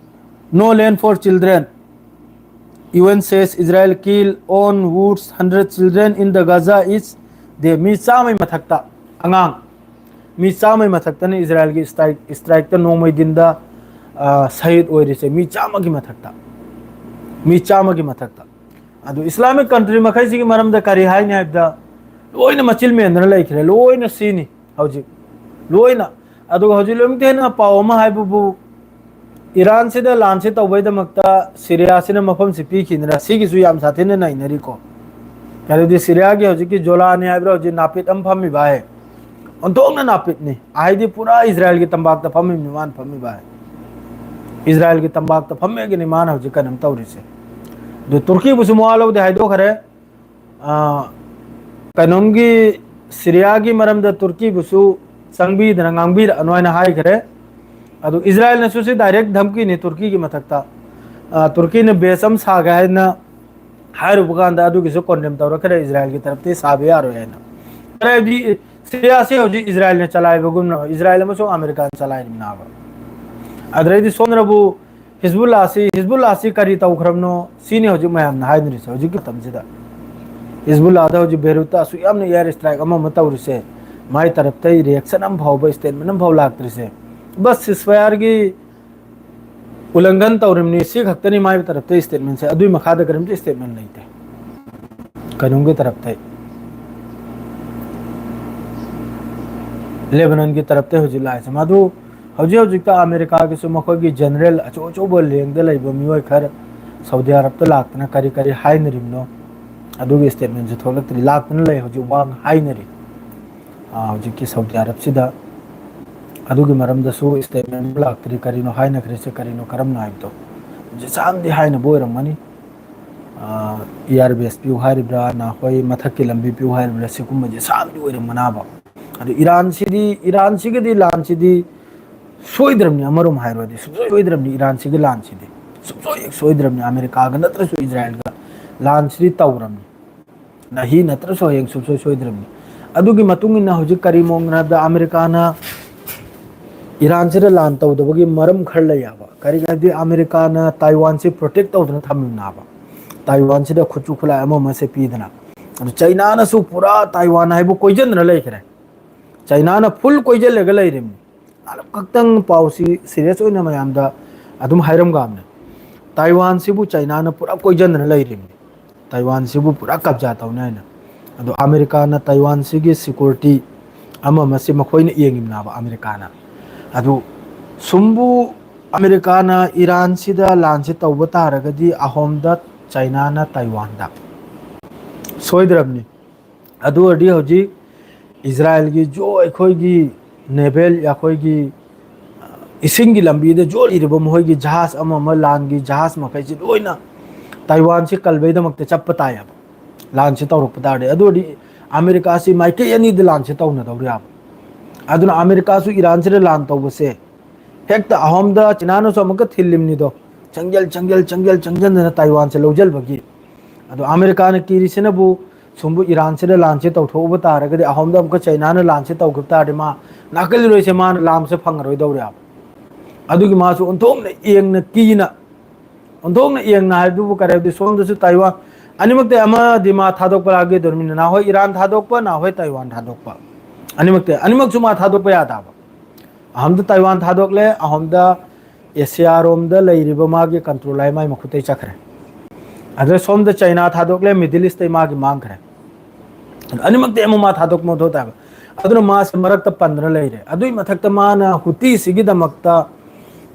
No land for children. U N says Israel kill on woods hundred children in the Gaza is day. ꯃꯤ ꯆꯥꯝꯃꯩ ꯃꯊꯛꯇ ꯑꯉꯥꯡ, ꯃꯤ ꯆꯥꯝꯃꯩ ꯃꯊꯛꯇꯅ ꯏꯁꯔꯥꯌꯦꯜꯒꯤ ꯁ꯭ꯇ꯭ꯔꯥꯏꯛ, ꯁ꯭ꯇ꯭ꯔꯥꯏꯛꯇ ꯅꯣꯡꯃꯩ ꯗꯤꯟꯗ, ꯑ, ꯁꯍꯤꯗ ꯑꯣꯏꯔꯤꯁꯦ ꯃꯤ ꯆꯥꯝꯃꯒꯤ ꯃꯊꯛꯇ, ꯃꯤ ꯆꯥꯝꯃꯒꯤ ꯃꯊꯛꯇ꯫ ꯑꯗꯨ ꯏꯁꯂꯥꯃꯤꯛ ꯀꯟꯇ꯭ꯔꯤ ꯃꯈꯩꯁꯤꯒꯤ ꯃꯔꯝꯗ ꯀꯔꯤ ꯍꯥꯏꯅꯤ ꯍꯥꯏꯕꯗ, ꯂꯣꯏꯅ ꯃꯆꯤꯜ ꯃꯦꯟꯗꯅ ꯂꯩꯈ꯭ꯔꯦ, ꯂꯣꯏꯅ ꯁꯤꯅꯤ ꯍꯧꯖꯤꯛ, ꯂꯣꯏꯅ꯫ ꯑꯗꯨꯒ ꯍꯧꯖꯤꯛ ꯂꯣꯏꯅꯃꯛꯇ ꯍꯦꯟꯅ ꯄꯥꯎ ꯑꯃ ꯍꯥꯏꯕꯕꯨ, ꯏꯔꯥꯟꯁꯤꯗ ꯂꯥꯟꯁꯤ ꯇꯧꯕꯩꯗꯃꯛꯇ ꯁꯤꯔꯤꯌꯥꯁꯤꯅ ꯃꯐꯝꯁꯤ ꯄꯤꯈꯤꯗꯅ, ꯁꯤꯒꯤꯁꯨ ꯌꯥꯝ ꯁꯥꯊꯤꯅ ꯅꯩꯅꯔꯤꯀꯣ꯫ ꯀꯔꯤꯗꯤ ꯁꯤꯔꯤꯌꯥꯒꯤ ꯍꯧꯖꯤꯛꯀꯤ ꯖꯣꯂꯥꯅꯤ ꯍꯥꯏꯕ꯭ꯔꯥ, ꯍꯧꯖꯤꯛ ꯅꯥꯄꯤꯠ ꯑꯃ ꯐꯝꯃꯤꯕ ꯍꯥꯏ, ꯑꯣꯟꯊꯣꯛꯅ ꯅꯥꯄꯤꯠꯅꯤ꯫ ꯍꯥꯏꯗꯤ ꯄꯨꯔꯥ ꯏꯁꯔꯥꯌꯦꯜꯒꯤ ꯇꯝꯄꯥꯛꯇ ꯐꯝꯃꯤꯕꯅꯤ ꯃꯥꯅ ꯐꯝꯃꯤꯕ ꯍꯥꯏ꯫ ꯏꯁꯔꯥꯌꯦꯜꯒꯤ ꯇꯝꯄꯥꯛꯇ ꯐꯝꯃꯦꯒꯅꯤ ꯃꯥꯅ ꯍꯧꯖꯤꯛ ꯀꯩꯅꯣꯝ ꯇꯧꯔꯤꯁꯦ꯫ ꯑꯗꯨ ꯇꯨꯔꯀꯤꯕꯨꯁꯨ ꯃꯋꯥ ꯂꯧꯗꯦ ꯍꯥꯏꯗꯣꯛꯈ꯭ꯔꯦ꯫ ꯑ, ꯀꯩꯅꯣꯝꯒꯤ ꯁꯤꯔꯤꯌꯥꯒꯤ ꯃꯔꯝꯗ ꯇꯨꯔꯀꯤꯕꯨꯁꯨ ꯆꯪꯕꯤꯗꯅ ꯉꯥꯡꯕꯤꯔꯛꯑꯅꯨ ꯍꯥꯏꯅ ꯍꯥꯏꯈ꯭ꯔꯦ꯫ ꯑꯗꯨ ꯏꯁꯔꯥꯌꯦꯜꯅꯁꯨ ꯁꯤ ꯗꯥꯏꯔꯦꯛ ꯙꯝꯀꯤꯅꯤ ꯇꯨꯔꯀꯤꯒꯤ ꯃꯊꯛꯇ꯫ ꯑ, ꯇꯨꯔꯀꯤꯅ ꯕꯦꯁ ꯑꯃ ꯁꯥꯒꯦ ꯍꯥꯏꯅ ꯍꯥꯏꯔꯨꯕ ꯀꯥꯟꯗ ꯑꯗꯨꯒꯤꯁꯨ ꯀꯣꯟꯗꯦꯝ ꯇꯧꯔꯛꯈ꯭ꯔꯦ, ꯏꯁꯔꯥꯌꯦꯜꯒꯤ ꯇꯔꯞꯇꯤ ꯁꯥꯕ ꯌꯥꯔꯣꯏ ꯍꯥꯏꯅ꯫ ꯍꯥꯏꯕꯗꯤ ꯁꯤꯔꯤꯌꯥꯁꯤ ꯍꯧꯖꯤꯛ ꯏꯁꯔꯥꯌꯦꯜꯅ ꯆꯂꯥꯏꯕꯒꯨꯝꯅ, ꯏꯁꯔꯥꯌꯦꯜ ꯑꯃꯁꯨꯡ ꯑꯃꯦꯔꯤꯀꯥꯅ ꯆꯂꯥꯏꯔꯤꯕꯅꯦꯕ꯫ ꯑꯗꯨꯗꯩꯗꯤ ꯁꯣꯝꯗꯕꯨ ꯍꯤꯖꯕꯨꯜꯂꯥꯁꯤ, ꯍꯤꯖꯕꯨꯜꯂꯥꯁꯤ ꯀꯔꯤ ꯇꯧꯈ꯭ꯔꯕꯅꯣ? ꯁꯤꯅꯤ ꯍꯧꯖꯤꯛ ꯃꯌꯥꯝꯅ ꯍꯥꯏꯅꯔꯤꯁꯦ ꯍꯧꯖꯤꯛꯀꯤ ꯃꯇꯝꯁꯤꯗ꯫ ꯍꯤꯖꯕꯨꯜꯂꯥꯗ ꯍꯧꯖꯤꯛ ꯕꯦꯔꯨꯠꯇ ꯑꯁꯨꯛ ꯌꯥꯝꯅ ꯑꯦꯌꯔ ꯁ꯭ꯇ꯭ꯔꯥꯏꯛ ꯑꯃ ꯑꯃ ꯇꯧꯔꯤꯁꯦ, ꯃꯥꯏ ꯇꯔꯞꯇꯩ ꯔꯤꯌꯦꯛꯁꯟ ꯑꯃ ꯐꯥꯎꯕ, ꯁ꯭ꯇꯦꯠꯃꯦꯟ ꯑꯃ ꯐꯥꯎ ꯂꯥꯛꯇ꯭ꯔꯤꯁꯦ꯫ ꯕꯁ ꯁꯤꯁꯐꯥꯌꯔꯒꯤ ꯎꯜꯂꯪꯘꯟ ꯇꯧꯔꯤꯕꯅꯤ, ꯁꯤ ꯈꯛꯇꯅꯤ ꯃꯥꯏ ꯇꯔꯞꯇ ꯁ꯭ꯇꯦꯠꯃꯦꯟꯁꯦ, ꯑꯗꯨꯏ ꯃꯈꯥꯗ ꯀꯔꯤꯝꯇ ꯁ꯭ꯇꯦꯠꯃꯦꯟ ꯂꯩꯇꯦ ꯀꯩꯅꯣꯝꯒꯤ ꯇꯔꯞꯇꯩ꯫ ꯂꯦꯕꯅꯟꯒꯤ ꯇꯔꯞꯇꯩ ꯍꯧꯖꯤꯛ ꯂꯥꯛꯏꯁꯦ, ꯃꯗꯨ ꯍꯧꯖꯤꯛ ꯍꯧꯖꯤꯛꯇ ꯑꯃꯦꯔꯤꯀꯥꯒꯤꯁꯨ ꯃꯈꯣꯏꯒꯤ ꯖꯦꯅꯔꯦꯜ ꯑꯆꯧ ꯑꯆꯧꯕ ꯂꯦꯡꯗ ꯂꯩꯕ ꯃꯤꯑꯣꯏ ꯈꯔ ꯁꯥꯎꯗꯤ ꯑꯔꯕꯇ ꯂꯥꯛꯇꯅ ꯀꯔꯤ ꯀꯔꯤ ꯍꯥꯏꯅꯔꯤꯕꯅꯣ, ꯑꯗꯨꯒꯤ ꯁ꯭ꯇꯦꯠꯃꯦꯟꯁꯨ ꯊꯣꯛꯂꯛꯇ꯭ꯔꯤ꯫ ꯂꯥꯛꯇꯅ ꯂꯩ, ꯍꯧꯖꯤꯛ ꯋꯥ ꯍꯥꯏꯅꯔꯤ꯫ ꯑꯥ, ꯍꯧꯖꯤꯛꯀꯤ ꯁꯥꯎꯗꯤ ꯑꯔꯕꯁꯤꯗ ꯑꯗꯨꯒꯤ ꯃꯔꯝꯗꯁꯨ statement ꯂꯥꯛꯇ꯭ꯔꯤ꯫ ꯀꯔꯤꯅꯣ ꯍꯥꯏꯅꯈ꯭ꯔꯤꯁꯦ, ꯀꯔꯤꯅꯣ, ꯀꯔꯝꯅꯣ ꯍꯥꯏꯕꯗꯣ꯫ ꯖꯤꯁꯥꯟꯗꯤ ꯍꯥꯏꯅꯕ ꯑꯣꯏꯔꯝꯒꯅꯤ꯫ ꯑꯥ, air base ꯄꯤꯌꯨ ꯍꯥꯏꯔꯤꯕ꯭ꯔꯥ, ꯅꯈꯣꯏ ꯃꯊꯛꯀꯤ ꯂꯝꯕꯤ ꯄꯤꯌꯨ ꯍꯥꯏꯔꯤꯕ꯭ꯔꯥ, ꯁꯤꯒꯨꯝꯕ ꯖꯤꯁꯥꯟꯗꯤ ꯑꯣꯏꯔꯝꯒꯅꯥꯕ꯫ ꯑꯗꯨ ꯏꯔꯥꯟꯁꯤꯗꯤ, ꯏꯔꯥꯟꯁꯤꯒꯗꯤ ꯂꯥꯟꯁꯤꯗꯤ ꯁꯣꯏꯗ꯭ꯔꯕꯅꯤ꯫ ꯑꯃꯔꯣꯝ ꯍꯥꯏꯔꯨꯔꯗꯤ ꯁꯨꯡꯁꯣꯏ ꯁꯣꯏꯗ꯭ꯔꯕꯅꯤ ꯏꯔꯥꯟꯁꯤꯒꯤ ꯂꯥꯟꯁꯤꯗꯤ꯫ ꯁꯨꯡꯁꯣꯏ ꯍꯦꯛ ꯁꯣꯏꯗ꯭ꯔꯕꯅꯤ꯫ ꯑꯃꯦꯔꯤꯀꯥꯒ ꯅꯠꯇ꯭ꯔꯁꯨ ꯏꯖꯔꯥꯌꯦꯜꯒ ꯂꯥꯟꯁꯤꯗꯤ ꯇꯧꯔꯕꯅꯤ꯫ ꯅꯍꯤ ꯅꯠꯇ꯭ꯔꯁꯨ ꯍꯌꯦꯡ ꯁꯨꯡꯁꯣꯏ ꯁꯣꯏꯗ꯭ꯔꯕꯅꯤ꯫ ꯑꯗꯨꯒꯤ ꯃꯇꯨꯡ ꯏꯟꯅ ꯍꯧꯖꯤꯛ ꯀꯔꯤ ꯃꯑꯣꯡꯅꯣ ꯍꯥꯏꯕꯗ, ꯑꯃꯦꯔꯤꯀꯥꯅ ꯏꯔꯥꯟꯁꯤꯗ ꯂꯥꯟ ꯇꯧꯗꯕꯒꯤ ꯃꯔꯝ ꯈꯔ ꯂꯩ ꯍꯥꯏꯕ꯫ ꯀꯔꯤꯒꯤꯅꯣ ꯍꯥꯏꯕꯗꯤ ꯑꯃꯦꯔꯤꯀꯥꯅ ꯇꯥꯏꯋꯥꯟꯁꯤ protect ꯇꯧꯗꯅ ꯊꯝꯃꯤꯕꯅꯦꯕ꯫ ꯇꯥꯏꯋꯥꯟꯁꯤꯗ ꯈꯨꯠꯁꯨ ꯈꯨꯠꯂꯥꯏ ꯑꯃ ꯑꯃꯁꯦ ꯄꯤꯗꯅ꯫ ꯑꯗꯨ ꯆꯩꯅꯥꯅꯁꯨ ꯄꯨꯔꯥ ꯇꯥꯏꯋꯥꯟ ꯍꯥꯏꯕꯨ ꯀꯣꯏꯁꯤꯟꯗꯅ ꯂꯩꯈ꯭ꯔꯦ꯫ ꯆꯩꯅꯥꯅ full ꯀꯣꯏꯁꯤꯜꯂꯒ ꯂꯩꯔꯤꯕꯅꯤ꯫ ꯑꯃꯨꯛꯈꯛꯇꯪ ꯄꯥꯎꯁꯤ serious ꯑꯣꯏꯅ ꯃꯌꯥꯝꯗ ꯑꯗꯨꯝ ꯍꯥꯏꯔꯝꯒꯕꯅꯦ꯫ ꯇꯥꯏꯋꯥꯟꯁꯤꯕꯨ ꯆꯩꯅꯥꯅ ꯄꯨꯔꯥ ꯀꯣꯏꯁꯤꯟꯗꯅ ꯂꯩꯔꯤꯕꯅꯤ꯫ ꯇꯥꯏꯋꯥꯟꯁꯤꯕꯨ ꯄꯨꯔꯥ ꯀꯕꯖꯥ ꯇꯧꯅꯤ ꯍꯥꯏꯅ꯫ ꯑꯗꯣ ꯑꯃꯦꯔꯤꯀꯥꯅ ꯇꯥꯏꯋꯥꯟꯁꯤꯒꯤ security ꯑꯃ ꯑꯃꯁꯤ ꯃꯈꯣꯏꯅ ꯌꯦꯡꯉꯤꯕꯅꯦꯕ ꯑꯃꯦꯔꯤꯀꯥꯅ꯫ ꯑꯗꯨ ꯁꯨꯝꯕꯨ ꯑꯃꯦꯔꯤꯀꯥꯅ ꯏꯔꯥꯟꯁꯤꯗ ꯂꯥꯟꯁꯤ ꯇꯧꯕ ꯇꯥꯔꯒꯗꯤ ꯑꯍꯣꯝꯗ ꯆꯩꯅꯥꯅ ꯇꯥꯏꯋꯥꯟꯗ ꯁꯣꯏꯗ꯭ꯔꯕꯅꯤ꯫ ꯑꯗꯨ ꯑꯣꯏꯔꯗꯤ ꯍꯧꯖꯤꯛ ꯏꯖꯔꯥꯌꯦꯜꯒꯤ ꯖꯣ ꯑꯩꯈꯣꯏꯒꯤ naval, ꯑꯩꯈꯣꯏꯒꯤ ꯏꯁꯤꯡꯒꯤ ꯂꯝꯕꯤꯗ ꯖꯣꯜꯂꯤꯔꯤꯕ ꯃꯈꯣꯏꯒꯤ ꯖꯍꯥꯖ ꯑꯃ ꯑꯃ, ꯂꯥꯟꯒꯤ ꯖꯍꯥꯖ ꯃꯈꯩꯁꯤ ꯂꯣꯏꯅ ꯇꯥꯏꯋꯥꯟꯁꯤ ꯀꯜꯕꯩꯗꯃꯛꯇ ꯆꯠꯄ ꯇꯥꯏꯌꯦꯕ, ꯂꯥꯟꯁꯤ ꯇꯧꯔꯛꯄ ꯇꯥꯔꯗꯤ꯫ ꯑꯗꯨ ꯑꯣꯏꯔꯗꯤ ꯑꯃꯦꯔꯤꯀꯥꯁꯤ ꯃꯥꯏꯀꯩ ꯑꯅꯤꯗ ꯂꯥꯟꯁꯤ ꯇꯧꯅꯗꯧꯔꯤꯕ꯫ ꯑꯗꯨꯅ ꯑꯃꯦꯔꯤꯀꯥꯁꯨ ꯏꯔꯥꯟꯁꯤꯗ ꯂꯥꯟ ꯇꯧꯕꯁꯦ ꯍꯦꯛꯇ ꯑꯍꯣꯝꯗ ꯆꯤꯅꯥꯅꯁꯨ ꯑꯃꯨꯛꯀ ꯊꯤꯜꯂꯤꯝꯅꯤꯗꯣ, ꯆꯪꯖꯜ ꯆꯪꯖꯜ ꯆꯪꯖꯜ ꯆꯪꯖꯟꯗꯅ ꯇꯥꯏꯋꯥꯟꯁꯦ ꯂꯧꯖꯜꯕꯒꯤ꯫ ꯑꯗꯣ ꯑꯃꯦꯔꯤꯀꯥꯅ ꯀꯤꯔꯤꯁꯤꯅꯕꯨ ꯁꯨꯝꯕꯨ ꯏꯔꯥꯟꯁꯤꯗ ꯂꯥꯟꯁꯦ ꯇꯧꯊꯣꯛꯎꯕ ꯇꯥꯔꯒꯗꯤ, ꯑꯍꯣꯝꯗ ꯑꯃꯨꯛꯀ ꯆꯩꯅꯥꯅ ꯂꯥꯟꯁꯦ ꯇꯧꯈꯤꯕ ꯇꯥꯔꯗꯤ, ꯃꯥ ꯅꯥꯀꯜꯂꯔꯣꯏꯁꯦ, ꯃꯥꯅ ꯂꯥꯝꯁꯦ ꯐꯪꯉꯔꯣꯏꯗꯧꯔꯦꯕ꯫ ꯑꯗꯨꯒꯤ ꯃꯥꯁꯨ ꯑꯣꯟꯊꯣꯛꯅ ꯌꯦꯡꯅ ꯀꯤꯅ, ꯑꯣꯟꯊꯣꯛꯅ ꯌꯦꯡꯅ ꯍꯥꯏꯕꯗꯨꯕꯨ ꯀꯔꯤ ꯍꯥꯏꯕꯗꯤ, ꯁꯣꯝꯗꯁꯨ ꯇꯥꯏꯋꯥꯟ, ꯑꯅꯤꯃꯛꯇ ꯑꯃꯗꯤ ꯃꯥ ꯊꯥꯗꯣꯛꯄ ꯂꯥꯛꯀꯦꯗꯧꯔꯤꯕꯅꯤ, ꯅꯍꯥꯟꯋꯥꯏ ꯏꯔꯥꯟ ꯊꯥꯗꯣꯛꯄ, ꯅꯍꯥꯟꯋꯥꯏ ꯇꯥꯏꯋꯥꯟ ꯊꯥꯗꯣꯛꯄ, ꯑꯅꯤꯃꯛꯇ, ꯑꯅꯤꯃꯛꯁꯨ ꯃꯥ ꯊꯥꯗꯣꯛꯄ ꯌꯥꯗꯕ꯫ ꯑꯍꯣꯝꯗ ꯇꯥꯏꯋꯥꯟ ꯊꯥꯗꯣꯛꯂꯦ, ꯑꯍꯣꯝꯗ ꯑꯦꯁꯤꯌꯥꯔꯣꯝꯗ ꯂꯩꯔꯤꯕ ꯃꯥꯒꯤ control ꯍꯥꯏ ꯃꯥꯏ ꯃꯈꯨꯠꯇꯩ ꯆꯠꯈ꯭ꯔꯦ꯫ ꯑꯗ ꯁꯣꯝꯗ ꯆꯩꯅꯥ ꯊꯥꯗꯣꯛꯂꯦ, Middle East ꯇꯩ ꯃꯥꯒꯤ ꯃꯥꯡꯈ꯭ꯔꯦ꯫ ꯑꯅꯤꯃꯛꯇꯤ ꯑꯃ ꯃꯥ ꯊꯥꯗꯣꯛꯄ ꯃꯊꯧ ꯇꯥꯕ꯫ ꯑꯗꯨꯅ ꯃꯥꯁꯦ ꯃꯔꯛꯇ ꯄꯟꯗꯅ ꯂꯩꯔꯦ꯫ ꯑꯗꯨꯒꯤ ꯃꯊꯛꯇ ꯃꯥꯅ ꯍꯨꯇꯤꯁꯤꯒꯤꯗꯃꯛꯇ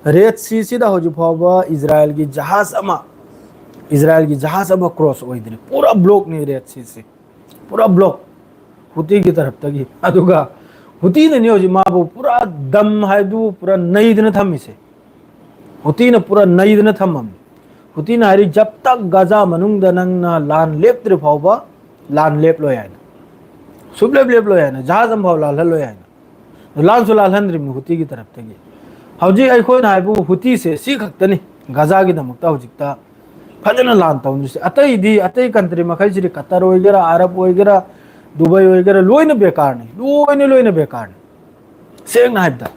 Red Sea ꯁꯤꯗ ꯍꯧꯖꯤꯛ ꯐꯥꯎꯕ ꯏꯖꯔꯥꯌꯦꯜꯒꯤ ꯖꯍꯥꯖ ꯑꯃ, ꯏꯖꯔꯥꯌꯦꯜꯒꯤ ꯖꯍꯥꯖ ꯑꯃ cross ꯑꯣꯏꯗ꯭ꯔꯤ꯫ ꯄꯨꯔꯥ block ꯅꯤ Red Sea ꯁꯤ꯫ ꯄꯨꯔꯥ block ꯍꯨꯇꯤꯒꯤ ꯇꯔꯞꯇꯒꯤ꯫ ꯑꯗꯨꯒ ꯍꯨꯇꯤꯅꯅꯤ ꯍꯧꯖꯤꯛ ꯃꯥꯕꯨ ꯄꯨꯔꯥ ꯗꯝ ꯍꯥꯏꯗꯨ ꯄꯨꯔꯥ ꯅꯩꯗꯅ ꯊꯝꯃꯤꯁꯦ꯫ ꯍꯨꯇꯤꯅ ꯄꯨꯔꯥ ꯅꯩꯗꯅ ꯊꯝꯃꯝꯃꯤ꯫ ꯍꯨꯇꯤꯅ ꯍꯥꯏꯔꯤ, "ꯖꯕ ꯇꯛ ꯒꯥꯖꯥ ꯃꯅꯨꯡꯗ ꯅꯪꯅ ꯂꯥꯟ ꯂꯦꯞꯇ꯭ꯔꯤ ꯐꯥꯎꯕ ꯂꯥꯟ ꯂꯦꯞꯂꯣꯏ" ꯍꯥꯏꯅ, "ꯁꯨꯞꯂꯦꯞ ꯂꯦꯞꯂꯣꯏ" ꯍꯥꯏꯅ, "ꯖꯍꯥꯖ ꯑꯃꯐꯥꯎ ꯂꯥꯜꯍꯜꯂꯣꯏ" ꯍꯥꯏꯅ꯫ ꯂꯥꯟꯁꯨ ꯂꯥꯜꯍꯟꯗ꯭ꯔꯤꯕꯅꯤ ꯍꯨꯇꯤꯒꯤ ꯇꯔꯞꯇꯒꯤ꯫ ꯍꯧꯖꯤꯛ ꯑꯩꯈꯣꯏꯅ ꯍꯥꯏꯕꯨ ꯍꯨꯇꯤꯁꯦ ꯁꯤ ꯈꯛꯇꯅꯤ ꯒꯥꯖꯥꯒꯤꯗꯃꯛꯇ ꯍꯧꯖꯤꯛꯇ ꯐꯖꯅ ꯂꯥꯟ ꯇꯧꯅꯔꯤꯁꯦ꯫ ꯑꯇꯩꯗꯤ, ꯑꯇꯩ ꯀꯟꯇ꯭ꯔꯤ ꯃꯈꯩꯁꯤꯗꯤ, ꯀꯇꯔ ꯑꯣꯏꯒꯦꯔꯥ, ꯑꯔꯕ ꯑꯣꯏꯒꯦꯔꯥ, ꯗꯨꯕꯥꯏ ꯑꯣꯏꯒꯦꯔꯥ, ꯂꯣꯏꯅ ꯕꯦꯀꯥꯔꯅꯤ, ꯂꯣꯏꯅ ꯂꯣꯏꯅ ꯕꯦꯀꯥꯔꯅꯤ, ꯁꯦꯡꯅ ꯍꯥꯏꯕꯗ꯫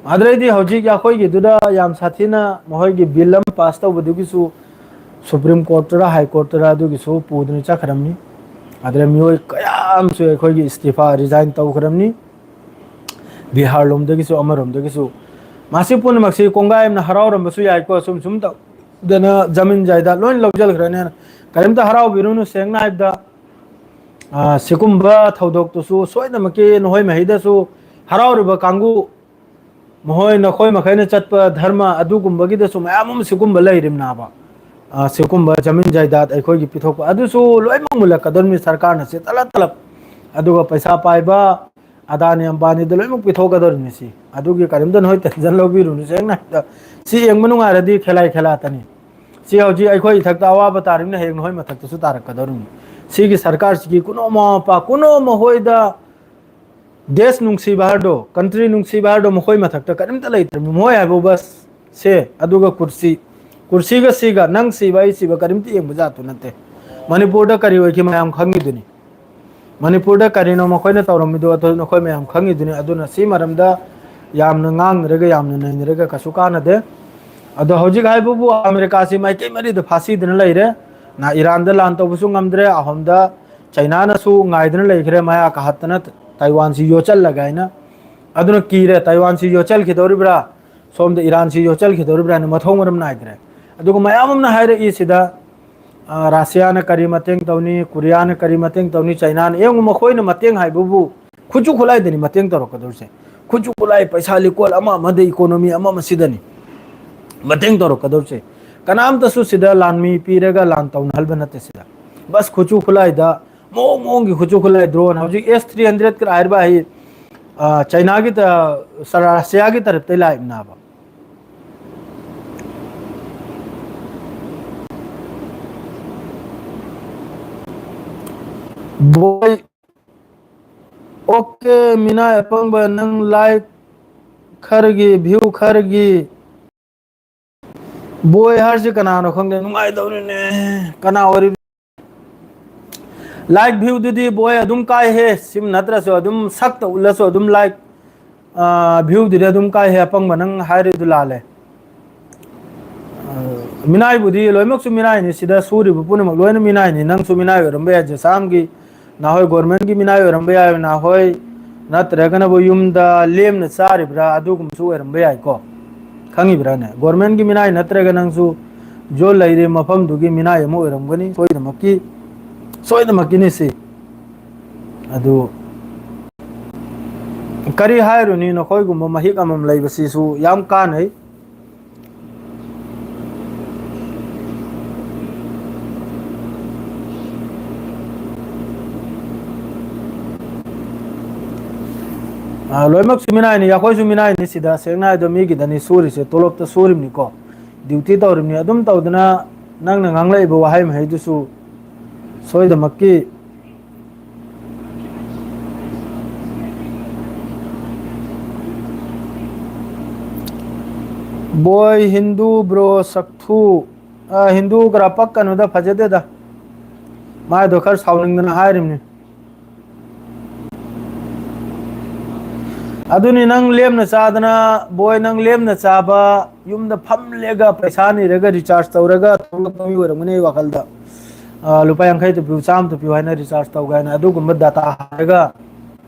ꯑꯗꯨꯗꯩꯗꯤ ꯍꯧꯖꯤꯛ ꯑꯩꯈꯣꯏꯒꯤꯗꯨꯗ ꯌꯥꯝ ꯁꯥꯊꯤꯅ ꯃꯈꯣꯏꯒꯤ ꯕꯤꯜ ꯑꯃ ꯄꯥꯁ ꯇꯧꯕꯗꯨꯒꯤꯁꯨ ꯁꯨꯄ꯭ꯔꯤꯝ ꯀꯣꯔꯠꯇꯔ ꯍꯥꯏ ꯀꯣꯔꯠꯇꯔ ꯑꯗꯨꯒꯤꯁꯨ ꯄꯨꯗꯨꯅ ꯆꯠꯈ꯭ꯔꯕꯅꯤ꯫ ꯑꯗꯨꯗ ꯃꯤꯑꯣꯏ ꯀꯌꯥ ꯑꯃꯁꯨ ꯑꯩꯈꯣꯏꯒꯤ ꯏꯁꯇꯤꯐꯥ, ꯔꯤꯖꯥꯏꯟ ꯇꯧꯈ꯭ꯔꯕꯅꯤ꯫ ꯕꯤꯍꯥꯔ ꯂꯣꯝꯗꯒꯤꯁꯨ, ꯑꯃꯔꯣꯝꯗꯒꯤꯁꯨ꯫ ꯃꯁꯤ ꯄꯨꯝꯅꯃꯛꯁꯤ ꯀꯣꯡꯒꯥꯏ ꯑꯃꯅ ꯍꯔꯥꯎꯔꯝꯕꯁꯨ ꯌꯥꯏꯀꯣ, ꯁꯨꯝ ꯁꯨꯝ ꯇꯧꯗꯅ ꯖꯃꯤꯟ ꯖꯥꯏꯗꯥꯗ ꯂꯣꯏꯅ ꯂꯧꯁꯤꯟꯈ꯭ꯔꯅꯦꯅ꯫ ꯀꯔꯤꯝꯇ ꯍꯔꯥꯎꯕꯤꯔꯨꯅꯨ, ꯁꯦꯡꯅ ꯍꯥꯏꯕꯗ꯫ ꯑꯥ, ꯁꯤꯒꯨꯝꯕ ꯊꯧꯗꯣꯛꯇꯨꯁꯨ ꯁꯣꯏꯗꯅꯃꯛꯀꯤ ꯅꯈꯣꯏ ꯃꯍꯩꯗꯁꯨ ꯍꯔꯥꯎꯔꯤꯕ ꯀꯥꯡꯕꯨ, ꯃꯈꯣꯏ ꯅꯈꯣꯏ ꯃꯈꯩꯅ ꯆꯠꯄ ꯙꯔꯃ ꯑꯗꯨꯒꯨꯝꯕꯒꯤꯗꯁꯨ ꯃꯌꯥꯝ ꯑꯃ ꯁꯤꯒꯨꯝꯕ ꯂꯩꯔꯤꯕꯅꯦꯕ꯫ ꯑꯥ, ꯁꯤꯒꯨꯝꯕ ꯖꯃꯤꯟ ꯖꯥꯏꯗꯥꯗ ꯑꯩꯈꯣꯏꯒꯤ ꯄꯤꯊꯣꯛꯄ ꯑꯗꯨꯁꯨ ꯂꯣꯏꯅꯃꯛ ꯃꯨꯜꯂꯛꯀꯗꯧꯔꯤꯕꯅꯤ ꯁꯔꯀꯥꯔꯅ ꯁꯤ ꯇꯂꯞ ꯇꯂꯞ꯫ ꯑꯗꯨꯒ ꯄꯩꯁꯥ ꯄꯥꯏꯕ ꯑꯗꯥꯅꯤ ꯑꯝꯕꯥꯅꯤꯗ ꯂꯣꯏꯅꯃꯛ ꯄꯤꯊꯣꯛꯀꯗꯧꯔꯤꯕꯅꯤ ꯁꯤ꯫ ꯑꯗꯨꯒꯤ ꯀꯔꯤꯝꯇ ꯅꯈꯣꯏ ꯇꯦꯟꯁꯟ ꯂꯧꯕꯤꯔꯨꯅꯨ꯫ ꯁꯦꯡꯅ ꯍꯥꯏꯕꯗ ꯁꯤ ꯌꯦꯡꯕ ꯅꯨꯡꯉꯥꯏꯔꯗꯤ ꯈꯦꯂꯥꯏ ꯈꯦꯂꯥꯇꯅꯤ꯫ ꯁꯤ ꯍꯧꯖꯤꯛ ꯑꯩꯈꯣꯏ ꯏꯊꯛꯇ ꯑꯋꯥꯕ ꯇꯥꯔꯤꯕꯅ ꯍꯌꯦꯡ ꯅꯈꯣꯏ ꯃꯊꯛꯇꯁꯨ ꯇꯥꯔꯛꯀꯗꯧꯔꯤꯕꯅꯤ꯫ ꯁꯤꯒꯤ ꯁꯔꯀꯥꯔꯁꯤꯒꯤ ꯀꯨꯅꯣ ꯃꯃꯥ ꯃꯄꯥ, ꯀꯨꯅꯣ ꯃꯈꯣꯏꯗ ꯗꯦꯁ ꯅꯨꯡꯁꯤꯕ ꯍꯥꯏꯔꯗꯣ, ꯀꯟꯇ꯭ꯔꯤ ꯅꯨꯡꯁꯤꯕ ꯍꯥꯏꯔꯗꯣ ꯃꯈꯣꯏ ꯃꯊꯛꯇ ꯀꯔꯤꯝꯇ ꯂꯩꯇ꯭ꯔꯕꯅꯤ꯫ ꯃꯈꯣꯏ ꯍꯥꯏꯕꯨ ꯕꯁ ꯁꯦ, ꯑꯗꯨꯒ ꯀꯨꯔꯁꯤ, ꯀꯨꯔꯁꯤꯒ ꯁꯤꯒ, ꯅꯪ ꯁꯤꯕ ꯑꯩ ꯁꯤꯕ ꯀꯔꯤꯝꯇ ꯌꯦꯡꯕ ꯖꯥꯠꯇꯨ ꯅꯠꯇꯦ꯫ ꯃꯅꯤꯄꯨꯔꯗ ꯀꯔꯤ ꯑꯣꯏꯈꯤ ꯃꯌꯥꯝ ꯈꯪꯉꯤꯗꯨꯅꯤ꯫ ꯃꯅꯤꯄꯨꯔꯗ ꯀꯔꯤꯅꯣ ꯃꯈꯣꯏꯅ ꯇꯧꯔꯝꯃꯤꯗꯣ ꯑꯗꯨ ꯅꯈꯣꯏ ꯃꯌꯥꯝ ꯈꯪꯉꯤꯗꯨꯅꯤ꯫ ꯑꯗꯨꯅ ꯁꯤ ꯃꯔꯝꯗ ꯌꯥꯝꯅ ꯉꯥꯡꯅꯔꯒ ꯌꯥꯝꯅ ꯅꯩꯅꯔꯒ ꯀꯩꯁꯨ ꯀꯥꯟꯅꯗꯦ꯫ ꯑꯗꯣ ꯍꯧꯖꯤꯛ ꯍꯥꯏꯕꯕꯨ ꯑꯃꯦꯔꯤꯀꯥꯁꯤ ꯃꯥꯏꯀꯩ ꯃꯔꯤꯗ ꯐꯥꯁꯤꯗꯅ ꯂꯩꯔꯦ꯫ ꯅ ꯏꯔꯥꯟꯗ ꯂꯥꯟ ꯇꯧꯕꯁꯨ ꯉꯝꯗ꯭ꯔꯦ, ꯑꯍꯣꯝꯗ ꯆꯩꯅꯥꯅꯁꯨ ꯉꯥꯏꯗꯅ ꯂꯩꯈ꯭ꯔꯦ, ꯃꯌꯥ ꯀꯥꯍꯠꯇꯅ ꯇꯥꯏꯋꯥꯟꯁꯤ ꯌꯣꯠꯁꯜꯂꯒ ꯍꯥꯏꯅ꯫ ꯑꯗꯨꯅ ꯀꯤꯔꯦ, ꯇꯥꯏꯋꯥꯟꯁꯤ ꯌꯣꯠꯁꯤꯜꯈꯤꯗꯧꯔꯤꯕ꯭ꯔꯥ, ꯁꯣꯝꯗ ꯏꯔꯥꯟꯁꯤ ꯌꯣꯠꯁꯤꯜꯈꯤꯗꯧꯔꯤꯕ꯭ꯔꯥ ꯍꯥꯏꯅ ꯃꯊꯣꯡ ꯃꯔꯝ ꯅꯥꯏꯗ꯭ꯔꯦ꯫ ꯑꯗꯨꯒ ꯃꯌꯥꯝ ꯑꯃꯅ ꯍꯥꯏꯔꯛꯏ ꯁꯤꯗ, ꯑ, ꯔꯁꯤꯌꯥꯅ ꯀꯔꯤ ꯃꯇꯦꯡ ꯇꯧꯅꯤ, ꯀꯣꯔꯤꯌꯥꯅ ꯀꯔꯤ ꯃꯇꯦꯡ ꯇꯧꯅꯤ, ꯆꯩꯅꯥꯅ, ꯌꯦꯡꯉꯨ, ꯃꯈꯣꯏꯅ ꯃꯇꯦꯡ ꯍꯥꯏꯕꯕꯨ ꯈꯨꯠꯁꯨ ꯈꯨꯠꯂꯥꯏꯗꯅꯤ ꯃꯇꯦꯡ ꯇꯧꯔꯛꯀꯗꯧꯔꯤꯁꯦ꯫ ꯈꯨꯠꯁꯨ ꯈꯨꯠꯂꯥꯏ, ꯄꯩꯁꯥ ꯂꯤꯀꯣꯜ ꯑꯃ ꯑꯃꯗ, ꯏꯀꯣꯅꯣꯃꯤ ꯑꯃ ꯑꯃꯁꯤꯗꯅꯤ ꯃꯇꯦꯡ ꯇꯧꯔꯛꯀꯗꯧꯔꯤꯁꯦ꯫ ꯀꯅꯥꯝꯇꯁꯨ ꯁꯤꯗ ꯂꯥꯟꯃꯤ ꯄꯤꯔꯒ ꯂꯥꯟ ꯇꯧꯅꯍꯟꯕ ꯅꯠꯇꯦ ꯁꯤꯗ꯫ ꯕꯁ ꯈꯨꯠꯁꯨ ꯈꯨꯠꯂꯥꯏꯗ, ꯃꯑꯣꯡ ꯃꯑꯣꯡꯒꯤ ꯈꯨꯠꯁꯨ ꯈꯨꯠꯂꯥꯏ, ꯗ꯭ꯔꯣꯟ, ꯍꯧꯖꯤꯛ ꯑꯦꯁ ꯊ꯭ꯔꯤ ꯍꯟꯗ꯭ꯔꯦꯗ ꯀ ꯍꯥꯏꯔꯤꯕ ꯑꯩ ꯑ, ꯆꯩꯅꯥꯒꯤ ꯇ-, ꯁ-, ꯔꯁꯤꯌꯥꯒꯤ ꯇꯔꯞꯇꯩ ꯂꯥꯛꯏꯕꯅꯦꯕ꯫ ꯕꯣꯏ, ꯑꯣꯀꯦ, ꯃꯤꯅꯥꯏ ꯑꯄꯪꯕ, ꯅꯪ like ꯈꯔꯒꯤ, view ꯈꯔꯒꯤ, ꯕꯣꯏ ꯍꯥꯏꯔꯤꯁꯤ ꯀꯅꯥꯅꯣ ꯈꯪꯗꯦ, ꯅꯨꯡꯉꯥꯏꯗꯧꯔꯤꯅꯦ꯫ ꯀꯅꯥ ꯑꯣꯏꯔꯤꯕ? Like view ꯗꯨꯗꯤ ꯕꯣꯏ ꯑꯗꯨꯝ ꯀꯥꯏꯍꯦ, ꯁꯤꯝ ꯅꯠꯇ꯭ꯔꯁꯨ ꯑꯗꯨꯝ ꯁꯛꯇ ꯎꯠꯂꯁꯨ ꯑꯗꯨꯝ like, ꯑ, view ꯗꯨꯗꯤ ꯑꯗꯨꯝ ꯀꯥꯏꯍꯦ, ꯑꯄꯪꯕ ꯅꯪ ꯍꯥꯏꯔꯤꯗꯨ ꯂꯥꯜꯂꯦ꯫ ꯑ, ꯃꯤꯅꯥꯏꯕꯨꯗꯤ ꯂꯣꯏꯅꯃꯛꯁꯨ ꯃꯤꯅꯥꯏꯅꯤ, ꯁꯤꯗ ꯁꯨꯔꯤꯕ ꯄꯨꯝꯅꯃꯛ ꯂꯣꯏꯅ ꯃꯤꯅꯥꯏꯅꯤ, ꯅꯪꯁꯨ ꯃꯤꯅꯥꯏ ꯑꯣꯏꯔꯝꯕ ꯌꯥꯏ, ꯖꯦꯁꯥꯝꯒꯤ ꯅꯍꯣꯏ government ꯀꯤ ꯃꯤꯅꯥꯏ ꯑꯣꯏꯔꯝꯕ ꯌꯥꯏ, ꯅꯍꯣꯏ ꯅꯠꯇ꯭ꯔꯒꯅꯕꯨ ꯌꯨꯝꯗ ꯂꯦꯝꯅ ꯆꯥꯔꯤꯕ꯭ꯔꯥ, ꯑꯗꯨꯒꯨꯝꯕꯁꯨ ꯑꯣꯏꯔꯝꯕ ꯌꯥꯏꯀꯣ꯫ ꯈꯪꯉꯤꯕ꯭ꯔꯥꯅꯦ? Government ꯀꯤ ꯃꯤꯅꯥꯏ ꯅꯠꯇ꯭ꯔꯒ ꯅꯪꯁꯨ ꯖꯣ ꯂꯩꯔꯤꯕ ꯃꯐꯝꯗꯨꯒꯤ ꯃꯤꯅꯥꯏ ꯑꯃ ꯑꯣꯏꯔꯝꯒꯅꯤ, ꯁꯣꯏꯗꯅꯃꯛꯀꯤ, ꯁꯣꯏꯗꯅꯃꯛꯀꯤꯅꯤ ꯁꯤ꯫ ꯑꯗꯨ ꯀꯔꯤ ꯍꯥꯏꯔꯨꯅꯤ, ꯅꯈꯣꯏꯒꯨꯝꯕ ꯃꯍꯤꯛ ꯑꯃꯃꯝ ꯂꯩꯕꯁꯤꯁꯨ ꯌꯥꯝ ꯀꯥꯟꯅꯩ꯫ ꯑ, ꯂꯣꯏꯅꯃꯛꯁꯨ ꯃꯤꯅꯥꯏꯅꯤ, ꯑꯩꯈꯣꯏꯁꯨ ꯃꯤꯅꯥꯏꯅꯤ꯫ ꯁꯤꯗ ꯁꯦꯡꯅ ꯍꯥꯏꯗꯣ ꯃꯤꯒꯤꯗꯅꯤ ꯁꯨꯔꯤꯁꯦ, ꯇꯣꯂꯣꯞꯇ ꯁꯨꯔꯤꯕꯅꯤꯀꯣ, duty ꯇꯧꯔꯤꯕꯅꯤ꯫ ꯑꯗꯨꯝ ꯇꯧꯗꯅ ꯅꯪꯅ ꯉꯥꯡꯂꯛꯏꯕ ꯋꯥꯍꯩ ꯃꯈꯩꯗꯨꯁꯨ ꯁꯣꯏꯗꯃꯛꯀꯤ ꯕꯣꯏ ꯍꯤꯟꯗꯨ ꯕ꯭ꯔꯣ ꯁꯛꯊꯨ, ꯑ, ꯍꯤꯟꯗꯨ ꯈꯔ ꯄꯛꯀꯅꯨꯗ, ꯐꯖꯗꯦꯗ꯫ ꯃꯥꯏꯗꯣ ꯈꯔ ꯁꯥꯎꯅꯤꯡꯗꯅ ꯍꯥꯏꯔꯤꯕꯅꯤ꯫ ꯑꯗꯨꯅꯤ ꯅꯪ ꯂꯦꯝꯅ ꯆꯥꯗꯅ, ꯕꯣꯏ, ꯅꯪ ꯂꯦꯝꯅ ꯆꯥꯕ, ꯌꯨꯝꯗ ꯐꯝꯂꯦꯒ ꯄꯩꯁꯥ ꯅꯤꯔꯒ recharge ꯇꯧꯔꯒ ꯊꯣꯛꯂꯛꯄ ꯃꯤ ꯑꯣꯏꯔꯝꯒꯅꯤ ꯑꯩ ꯋꯥꯈꯜꯗ꯫ ꯑ, ꯂꯨꯄꯥ ꯌꯥꯡꯈꯩꯇ ꯄꯤꯌꯨ, ꯆꯥꯝꯃꯇ ꯄꯤꯌꯨ ꯍꯥꯏꯅ recharge ꯇꯧꯒꯦ ꯍꯥꯏꯅ ꯑꯗꯨꯒꯨꯝꯕ data ꯍꯥꯏꯔꯒ,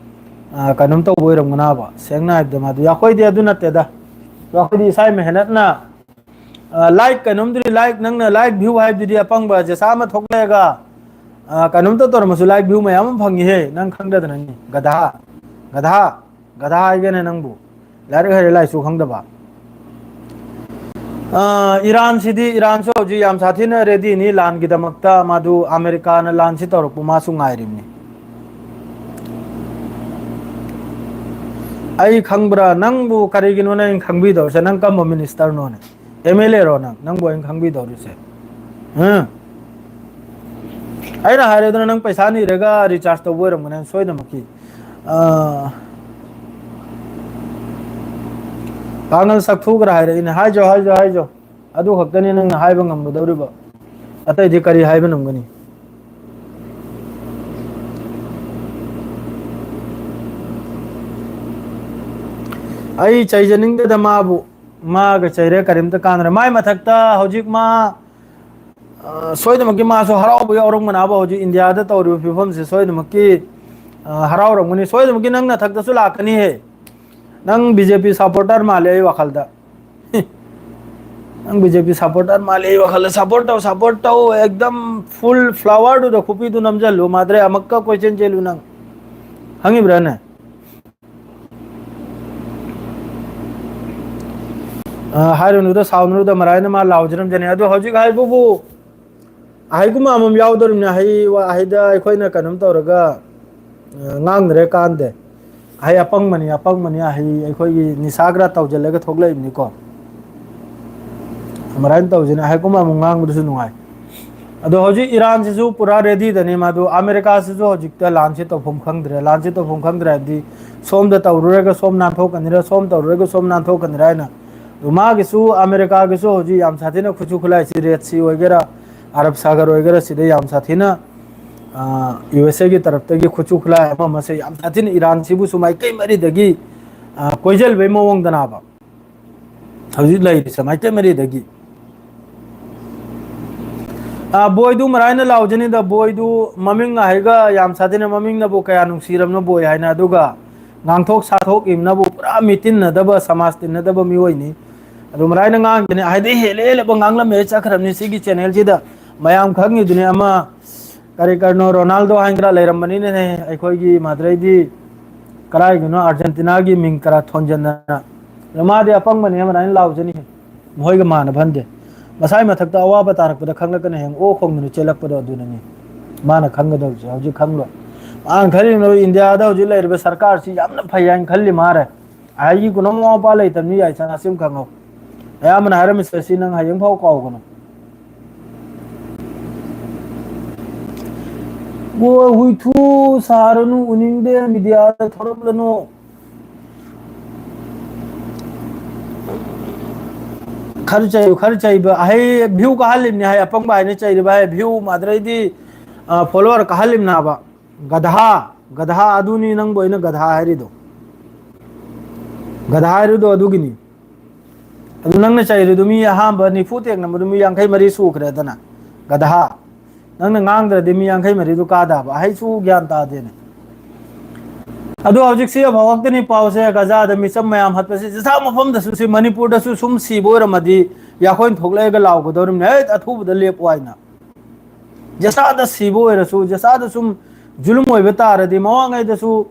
ꯑ, ꯀꯩꯅꯣꯝ ꯇꯧꯕ ꯑꯣꯏꯔꯝꯒꯅꯥꯕ꯫ ꯁꯦꯡꯅ ꯍꯥꯏꯕꯗ ꯃꯥꯗꯤ, ꯑꯩꯈꯣꯏꯗꯤ ꯑꯗꯨ ꯅꯠꯇꯦꯗ꯫ ꯑꯩꯈꯣꯏꯗꯤ ꯏꯁꯥ ꯃꯦꯍꯅꯠꯅ, ꯑ, like ꯀꯩꯅꯣꯝꯗꯨꯗꯤ, like, ꯅꯪꯅ like view ꯍꯥꯏꯕꯗꯨꯗꯤ ꯑꯄꯪꯕ ꯖꯦꯁꯥ ꯑꯃ ꯊꯣꯛꯂꯛꯑꯒ, ꯑ, ꯀꯩꯅꯣꯝꯇ ꯇꯧꯔꯝꯃꯁꯨ like view ꯃꯌꯥꯝ ꯑꯃ ꯐꯪꯉꯤꯍꯦ, ꯅꯪ ꯈꯪꯗꯗꯅꯅꯤ꯫ ꯒꯙꯥ, ꯒꯙꯥ, ꯒꯙꯥ ꯍꯥꯏꯒꯦꯅꯦ ꯅꯪꯕꯨ꯫ ꯂꯥꯏꯔꯤꯛ ꯍꯩꯔꯦ ꯂꯥꯏꯁꯨ ꯈꯪꯗꯕ꯫ ꯑ, ꯏꯔꯥꯟꯁꯤꯗꯤ, ꯏꯔꯥꯟꯁꯨ ꯍꯧꯖꯤꯛ ꯌꯥꯝ ꯁꯥꯊꯤꯅ ready ꯅꯤ ꯂꯥꯟꯒꯤꯗꯃꯛꯇ, ꯃꯗꯨ ꯑꯃꯦꯔꯤꯀꯥꯅ ꯂꯥꯟꯁꯤ ꯇꯧꯔꯛꯄ ꯃꯥꯁꯨ ꯉꯥꯏꯔꯤꯕꯅꯤ꯫ ꯑꯩ ꯈꯪꯕ꯭ꯔꯥ? ꯅꯪꯕꯨ ꯀꯔꯤꯒꯤꯅꯣ ꯅꯪ ꯈꯪꯕꯤꯗꯧꯔꯤꯁꯦ? ꯅꯪ ꯀꯔꯝꯕ ꯃꯤꯅꯤꯁꯇꯔꯅꯣꯅꯦ? ꯑꯦꯝ ꯑꯦꯜ ꯑꯦꯔꯣ ꯅꯪ? ꯅꯪꯕꯨ ꯑꯩꯅ ꯈꯪꯕꯤꯗꯧꯔꯤꯁꯦ? ꯎꯝ? ꯑꯩꯅ ꯍꯥꯏꯔꯦꯗꯅ, ꯅꯪ ꯄꯩꯁꯥ ꯅꯤꯔꯒ ꯔꯤꯆꯥꯔꯖ ꯇꯧꯕ ꯑꯣꯏꯔꯝꯒꯅꯤ ꯁꯣꯏꯗꯅꯃꯛꯀꯤ꯫ ꯑꯥ, ꯄꯥꯡꯒꯜ ꯆꯥꯛꯊꯣꯛꯈ꯭ꯔꯥ ꯍꯥꯏꯔꯛꯏꯅꯦ꯫ ꯍꯥꯏꯖꯣ, ꯍꯥꯏꯖꯣ, ꯍꯥꯏꯖꯣ꯫ ꯑꯗꯨ ꯈꯛꯇꯅꯤ ꯅꯪꯅ ꯍꯥꯏꯕ ꯉꯝꯒꯗꯧꯔꯤꯕ꯫ ꯑꯇꯩꯗꯤ ꯀꯔꯤ ꯍꯥꯏꯕ ꯉꯝꯒꯅꯤ? ꯑꯩ ꯆꯩꯖꯅꯤꯡꯗꯦꯗ ꯃꯥꯕꯨ꯫ ꯃꯥꯒ ꯆꯩꯔꯦ ꯀꯔꯤꯝꯇ ꯀꯥꯟꯅꯔꯦ꯫ ꯃꯥꯏ ꯃꯊꯛꯇ ꯍꯧꯖꯤꯛ ꯃꯥ, ꯑ, ꯁꯣꯏꯗꯅꯃꯛꯀꯤ ꯃꯥꯁꯨ ꯍꯔꯥꯎꯕ ꯌꯥꯎꯔꯝꯒꯅꯥꯕ꯫ ꯍꯧꯖꯤꯛ ꯏꯟꯗꯤꯌꯥꯗ ꯇꯧꯔꯤꯕ ꯐꯤꯕꯝꯁꯦ ꯁꯣꯏꯗꯅꯃꯛꯀꯤ, ꯑ, ꯍꯔꯥꯎꯔꯝꯒꯅꯤ꯫ ꯁꯣꯏꯗꯅꯃꯛꯀꯤ ꯅꯪ ꯅꯊꯛꯇꯁꯨ ꯂꯥꯛꯀꯅꯤꯍꯦ꯫ ꯅꯪ ꯕꯤ ꯖꯦ ꯄꯤ ꯁꯄꯣꯔꯇꯔ ꯃꯥꯜꯂꯦ ꯑꯩ ꯋꯥꯈꯜꯗ꯫ ꯅꯪ ꯕꯤ ꯖꯦ ꯄꯤ ꯁꯄꯣꯔꯇꯔ ꯃꯥꯜꯂꯦ ꯑꯩ ꯋꯥꯈꯜꯗ꯫ ꯁꯄꯣꯔꯠ ꯇꯧ, ꯁꯄꯣꯔꯠ ꯇꯧ꯫ ꯑꯦꯛꯗꯝ ꯐꯨꯜ ꯐ꯭ꯂꯥꯋꯔꯗꯨꯗ ꯈꯨꯕꯤꯗꯨ ꯅꯝꯖꯜꯂꯨ꯫ ꯃꯥꯗ꯭ꯔꯦ ꯑꯃꯛꯀ ꯀꯣꯏꯆꯦꯟ ꯆꯦꯜꯂꯨ ꯅꯪ꯫ ꯈꯪꯉꯤꯕ꯭ꯔꯥꯅꯦ? ꯑ, ꯍꯥꯏꯔꯨꯅꯨꯗ, ꯁꯥꯎꯅꯨꯗ, ꯃꯔꯥꯏꯅ ꯃꯥ ꯂꯥꯎꯖꯔꯝꯖꯅꯤ꯫ ꯑꯗꯣ ꯍꯧꯖꯤꯛ ꯍꯥꯏꯕꯕꯨ ꯑꯍꯩꯒꯨꯝꯕ ꯑꯃꯃꯝ ꯌꯥꯎꯗꯧꯔꯤꯕꯅꯤ꯫ ꯑꯍꯩ ꯋꯥ-, ꯑꯍꯩꯗ ꯑꯩꯈꯣꯏꯅ ꯀꯩꯅꯣꯝ ꯇꯧꯔꯒ, ꯑ, ꯉꯥꯡꯗ꯭ꯔꯦ ꯀꯥꯟꯗꯦ꯫ ꯑꯍꯩ ꯑꯄꯪꯕꯅꯤ, ꯑꯄꯪꯕꯅꯤ, ꯑꯍꯩ ꯑꯩꯈꯣꯏꯒꯤ ꯅꯤꯁꯥ ꯈꯔ ꯇꯧꯁꯤꯜꯂꯒ ꯊꯣꯛꯂꯛꯏꯕꯅꯤꯀꯣ꯫ ꯑꯗꯨꯃꯥꯏꯅ ꯇꯧꯁꯤꯅꯦ, ꯑꯍꯩꯒꯨꯝꯕ ꯑꯃꯨꯛ ꯉꯥꯡꯕꯗꯨꯁꯨ ꯅꯨꯡꯉꯥꯏ꯫ ꯑꯗꯣ ꯍꯧꯖꯤꯛ ꯏꯔꯥꯟꯁꯤꯁꯨ ꯄꯨꯔꯥ ꯔꯦꯗꯤꯗꯅꯤ ꯃꯥꯗꯨ꯫ ꯑꯃꯦꯔꯤꯀꯥꯁꯤꯁꯨ ꯍꯧꯖꯤꯛꯇ ꯂꯥꯟꯁꯦ ꯇꯧꯐꯝ ꯈꯪꯗ꯭ꯔꯦ꯫ ꯂꯥꯟꯁꯦ ꯇꯧꯐꯝ ꯈꯪꯗ꯭ꯔꯦ ꯍꯥꯏꯕꯗꯤ ꯁꯣꯝꯗ ꯇꯧꯔꯨꯔꯒ ꯁꯣꯝ ꯅꯥꯟꯊꯣꯛꯀꯅꯤꯔ, ꯁꯣꯝ ꯇꯧꯔꯨꯔꯒ ꯁꯣꯝ ꯅꯥꯟꯊꯣꯛꯀꯅꯤꯔ ꯍꯥꯏꯅ꯫ ꯑꯗꯣ ꯃꯥꯒꯤꯁꯨ ꯑꯃꯦꯔꯤꯀꯥꯒꯤꯁꯨ ꯍꯧꯖꯤꯛ ꯌꯥꯝ ꯁꯥꯊꯤꯅ ꯈꯨꯠꯁꯨ ꯈꯨꯠꯂꯥꯏꯁꯤ ꯔꯦꯗ ꯁꯤ ꯑꯣꯏꯒꯦꯔꯥ, ꯑꯔꯕ ꯁꯥꯒꯔ ꯑꯣꯏꯒꯦꯔꯥ, ꯁꯤꯗ ꯌꯥꯝ ꯁꯥꯊꯤꯅ, ꯑ, ꯌꯨ ꯑꯦꯁ ꯑꯦꯒꯤ ꯇꯔꯞꯇꯒꯤ ꯈꯨꯠꯁꯨ ꯈꯨꯠꯂꯥꯏ ꯑꯃ ꯑꯃꯁꯦ ꯌꯥꯝ ꯁꯥꯊꯤꯅ ꯏꯔꯥꯟꯁꯤꯕꯨꯁꯨ ꯃꯥꯏꯀꯩ ꯃꯔꯤꯗꯒꯤ, ꯑ, ꯀꯣꯏꯁꯤꯜꯕꯩ ꯃꯑꯣꯡꯗꯅꯥꯕ ꯍꯧꯖꯤꯛ ꯂꯩꯔꯤꯁꯦ ꯃꯥꯏꯀꯩ ꯃꯔꯤꯗꯒꯤ꯫ ꯑ, ꯕꯣꯏꯗꯨ ꯃꯔꯥꯏꯅ ꯂꯥꯎꯖꯅꯤꯗ, ꯕꯣꯏꯗꯨ ꯃꯃꯤꯡ ꯍꯥꯏꯒ ꯌꯥꯝ ꯁꯥꯊꯤꯅ ꯃꯃꯤꯡꯅꯕꯨ ꯀꯌꯥ ꯅꯨꯡꯁꯤꯔꯕꯅꯣ ꯕꯣꯏ ꯍꯥꯏꯅ, ꯑꯗꯨꯒ ꯉꯥꯡꯊꯣꯛ ꯁꯥꯊꯣꯛ ꯏꯝꯅꯕꯨ ꯄꯨꯔꯥ ꯃꯤ ꯇꯤꯟꯅꯗꯕ, ꯁꯃꯥꯖ ꯇꯤꯟꯅꯗꯕ ꯃꯤꯑꯣꯏꯅꯤ꯫ ꯑꯗꯨ ꯃꯔꯥꯏꯅ ꯉꯥꯡꯗꯅꯤ, ꯍꯥꯏꯗꯤ ꯍꯦꯜꯂꯦ ꯍꯦꯜꯂꯦꯕ ꯉꯥꯡꯂꯝꯃꯦ ꯆꯠꯈ꯭ꯔꯕꯅꯤ ꯁꯤꯒꯤ ꯆꯦꯅꯦꯜꯁꯤꯗ꯫ ꯃꯌꯥꯝ ꯈꯪꯉꯤꯗꯨꯅꯤ ꯑꯃ ꯀꯔꯤ ꯀꯔꯤꯅꯣ ꯔꯣꯅꯥꯜꯗꯣ ꯍꯥꯏꯅ ꯈꯔ ꯂꯩꯔꯝꯕꯅꯤꯅꯦ ꯑꯩꯈꯣꯏꯒꯤ ꯃꯥꯗ꯭ꯔꯩꯗꯤ, ꯀꯔꯥꯏꯒꯤꯅꯣ ꯑꯥꯔꯖꯦꯟꯇꯤꯅꯥꯒꯤ ꯃꯤꯡ ꯈꯔ ꯊꯣꯟꯖꯟꯗꯅ꯫ ꯑꯗꯣ ꯃꯥꯗꯤ ꯑꯄꯪꯕꯅꯦ ꯑꯗꯨꯃꯥꯏꯅ ꯂꯥꯎꯖꯅꯤ, ꯃꯈꯣꯏꯒ ꯃꯥꯟꯅꯕ ꯍꯟꯗꯦ꯫ ꯃꯁꯥꯏ ꯃꯊꯛꯇ ꯑꯋꯥꯕ ꯇꯥꯔꯛꯄꯗ ꯈꯪꯂꯛꯀꯅꯤ ꯍꯌꯦꯡ ꯑꯣ ꯈꯣꯡꯗꯅ ꯆꯦꯜꯂꯛꯄꯗꯣ ꯑꯗꯨꯅꯅꯤ꯫ ꯃꯥꯅ ꯈꯪꯒꯗꯕꯁꯦ ꯍꯧꯖꯤꯛ ꯈꯪꯂꯣꯏ꯫ ꯃꯥꯅ ꯈꯜꯂꯤꯅꯣ ꯏꯟꯗꯤꯌꯥꯗ ꯍꯧꯖꯤꯛ ꯂꯩꯔꯤꯕ ꯁꯔꯀꯥꯔꯁꯤ ꯌꯥꯝꯅ ꯐꯩ ꯍꯥꯏꯅ ꯈꯜꯂꯤ ꯃꯥꯔꯦ꯫ ꯑꯩꯒꯤ ꯀꯨꯅꯣꯝ ꯃꯃꯥ ꯃꯄꯥ ꯂꯩꯇꯕꯅꯤ ꯌꯥꯏ ꯁꯅꯥꯁꯤꯝ ꯈꯪꯉꯧ꯫ ꯑꯌꯥꯝꯕꯅ ꯍꯥꯏꯔꯝꯃꯤꯁꯦ ꯁꯤ ꯅꯪ ꯍꯌꯦꯡ ꯐꯥꯎ ꯀꯥꯎꯒꯅꯨ꯫ ꯑꯣ, ꯍꯨꯏꯊꯨ ꯁꯥꯔꯅꯨ, ꯎꯅꯤꯡꯗꯦ, ꯃꯤꯗꯤꯌꯥꯗ ꯊꯣꯔꯛꯂꯅꯨ꯫ ꯈꯔ ꯆꯩꯌꯨ, ꯈꯔ ꯆꯩꯕ꯫ ꯍꯩ, ꯚ꯭ꯌꯨ ꯀꯥꯍꯜꯂꯤꯕꯅꯤ ꯍꯥꯏ, ꯑꯄꯪꯕ ꯍꯥꯏꯅ ꯆꯩꯔꯤꯕ ꯍꯥꯏ, ꯚ꯭ꯌꯨ ꯑꯗꯩꯗꯤ, ꯑ, ꯐꯣꯂꯣꯋꯔ ꯀꯥꯍꯜꯂꯤꯕꯅꯥꯕ꯫ ꯒꯙꯥ, ꯒꯙꯥ ꯑꯗꯨꯅꯤ ꯅꯪꯕꯨ ꯑꯩꯅ ꯒꯙꯥ ꯍꯥꯏꯔꯤꯗꯣ꯫ ꯒꯙꯥ ꯍꯥꯏꯔꯤꯗꯣ ꯑꯗꯨꯒꯤꯅꯤ꯫ ꯑꯗꯨ ꯅꯪꯅ ꯆꯩꯔꯤꯗꯨ ꯃꯤ ꯑꯍꯥꯟꯕ ꯅꯤꯐꯨ ꯇꯦꯛꯅꯕꯗꯨ ꯃꯤ ꯌꯥꯡꯈꯩ ꯃꯔꯤ ꯁꯨꯈ꯭ꯔꯦꯗꯅ꯫ ꯒꯙꯥ꯫ ꯅꯪꯅ ꯉꯥꯡꯗ꯭ꯔꯗꯤ ꯃꯤ ꯌꯥꯡꯈꯩ ꯃꯔꯤꯗꯨ ꯀꯥꯗꯕ꯫ ꯑꯩꯁꯨ ꯒ꯭ꯌꯥꯟ ꯇꯥꯗꯦꯅꯦ꯫ ꯑꯗꯣ ꯍꯧꯖꯤꯛꯁꯤ ꯑꯐꯥꯎꯕꯛꯇꯅꯤ ꯄꯥꯎꯁꯦ, ꯒꯖꯥꯗ ꯃꯤꯆꯝ ꯃꯌꯥꯝ ꯍꯠꯄꯁꯤ ꯖꯤꯁꯥ ꯃꯐꯝꯗꯁꯨ, ꯁꯤ ꯃꯅꯤꯄꯨꯔꯗꯁꯨ ꯁꯨꯝ ꯁꯤꯕ ꯑꯣꯏꯔꯝꯃꯗꯤ ꯌꯥꯈꯣꯏꯅ ꯊꯣꯛꯂꯛꯑꯒ ꯂꯥꯎꯒꯗꯧꯔꯤꯕꯅꯤ, "ꯍꯦꯠ, ꯑꯊꯨꯕꯗ ꯂꯦꯞꯄꯨ" ꯍꯥꯏꯅ꯫ ꯖꯁꯥꯗ ꯁꯤꯕ ꯑꯣꯏꯔꯁꯨ, ꯖꯁꯥꯗ ꯁꯨꯝ ꯖꯨꯂꯨꯝ ꯑꯣꯏꯕ ꯇꯥꯔꯗꯤ, ꯃꯃꯥꯡꯉꯩꯗꯁꯨ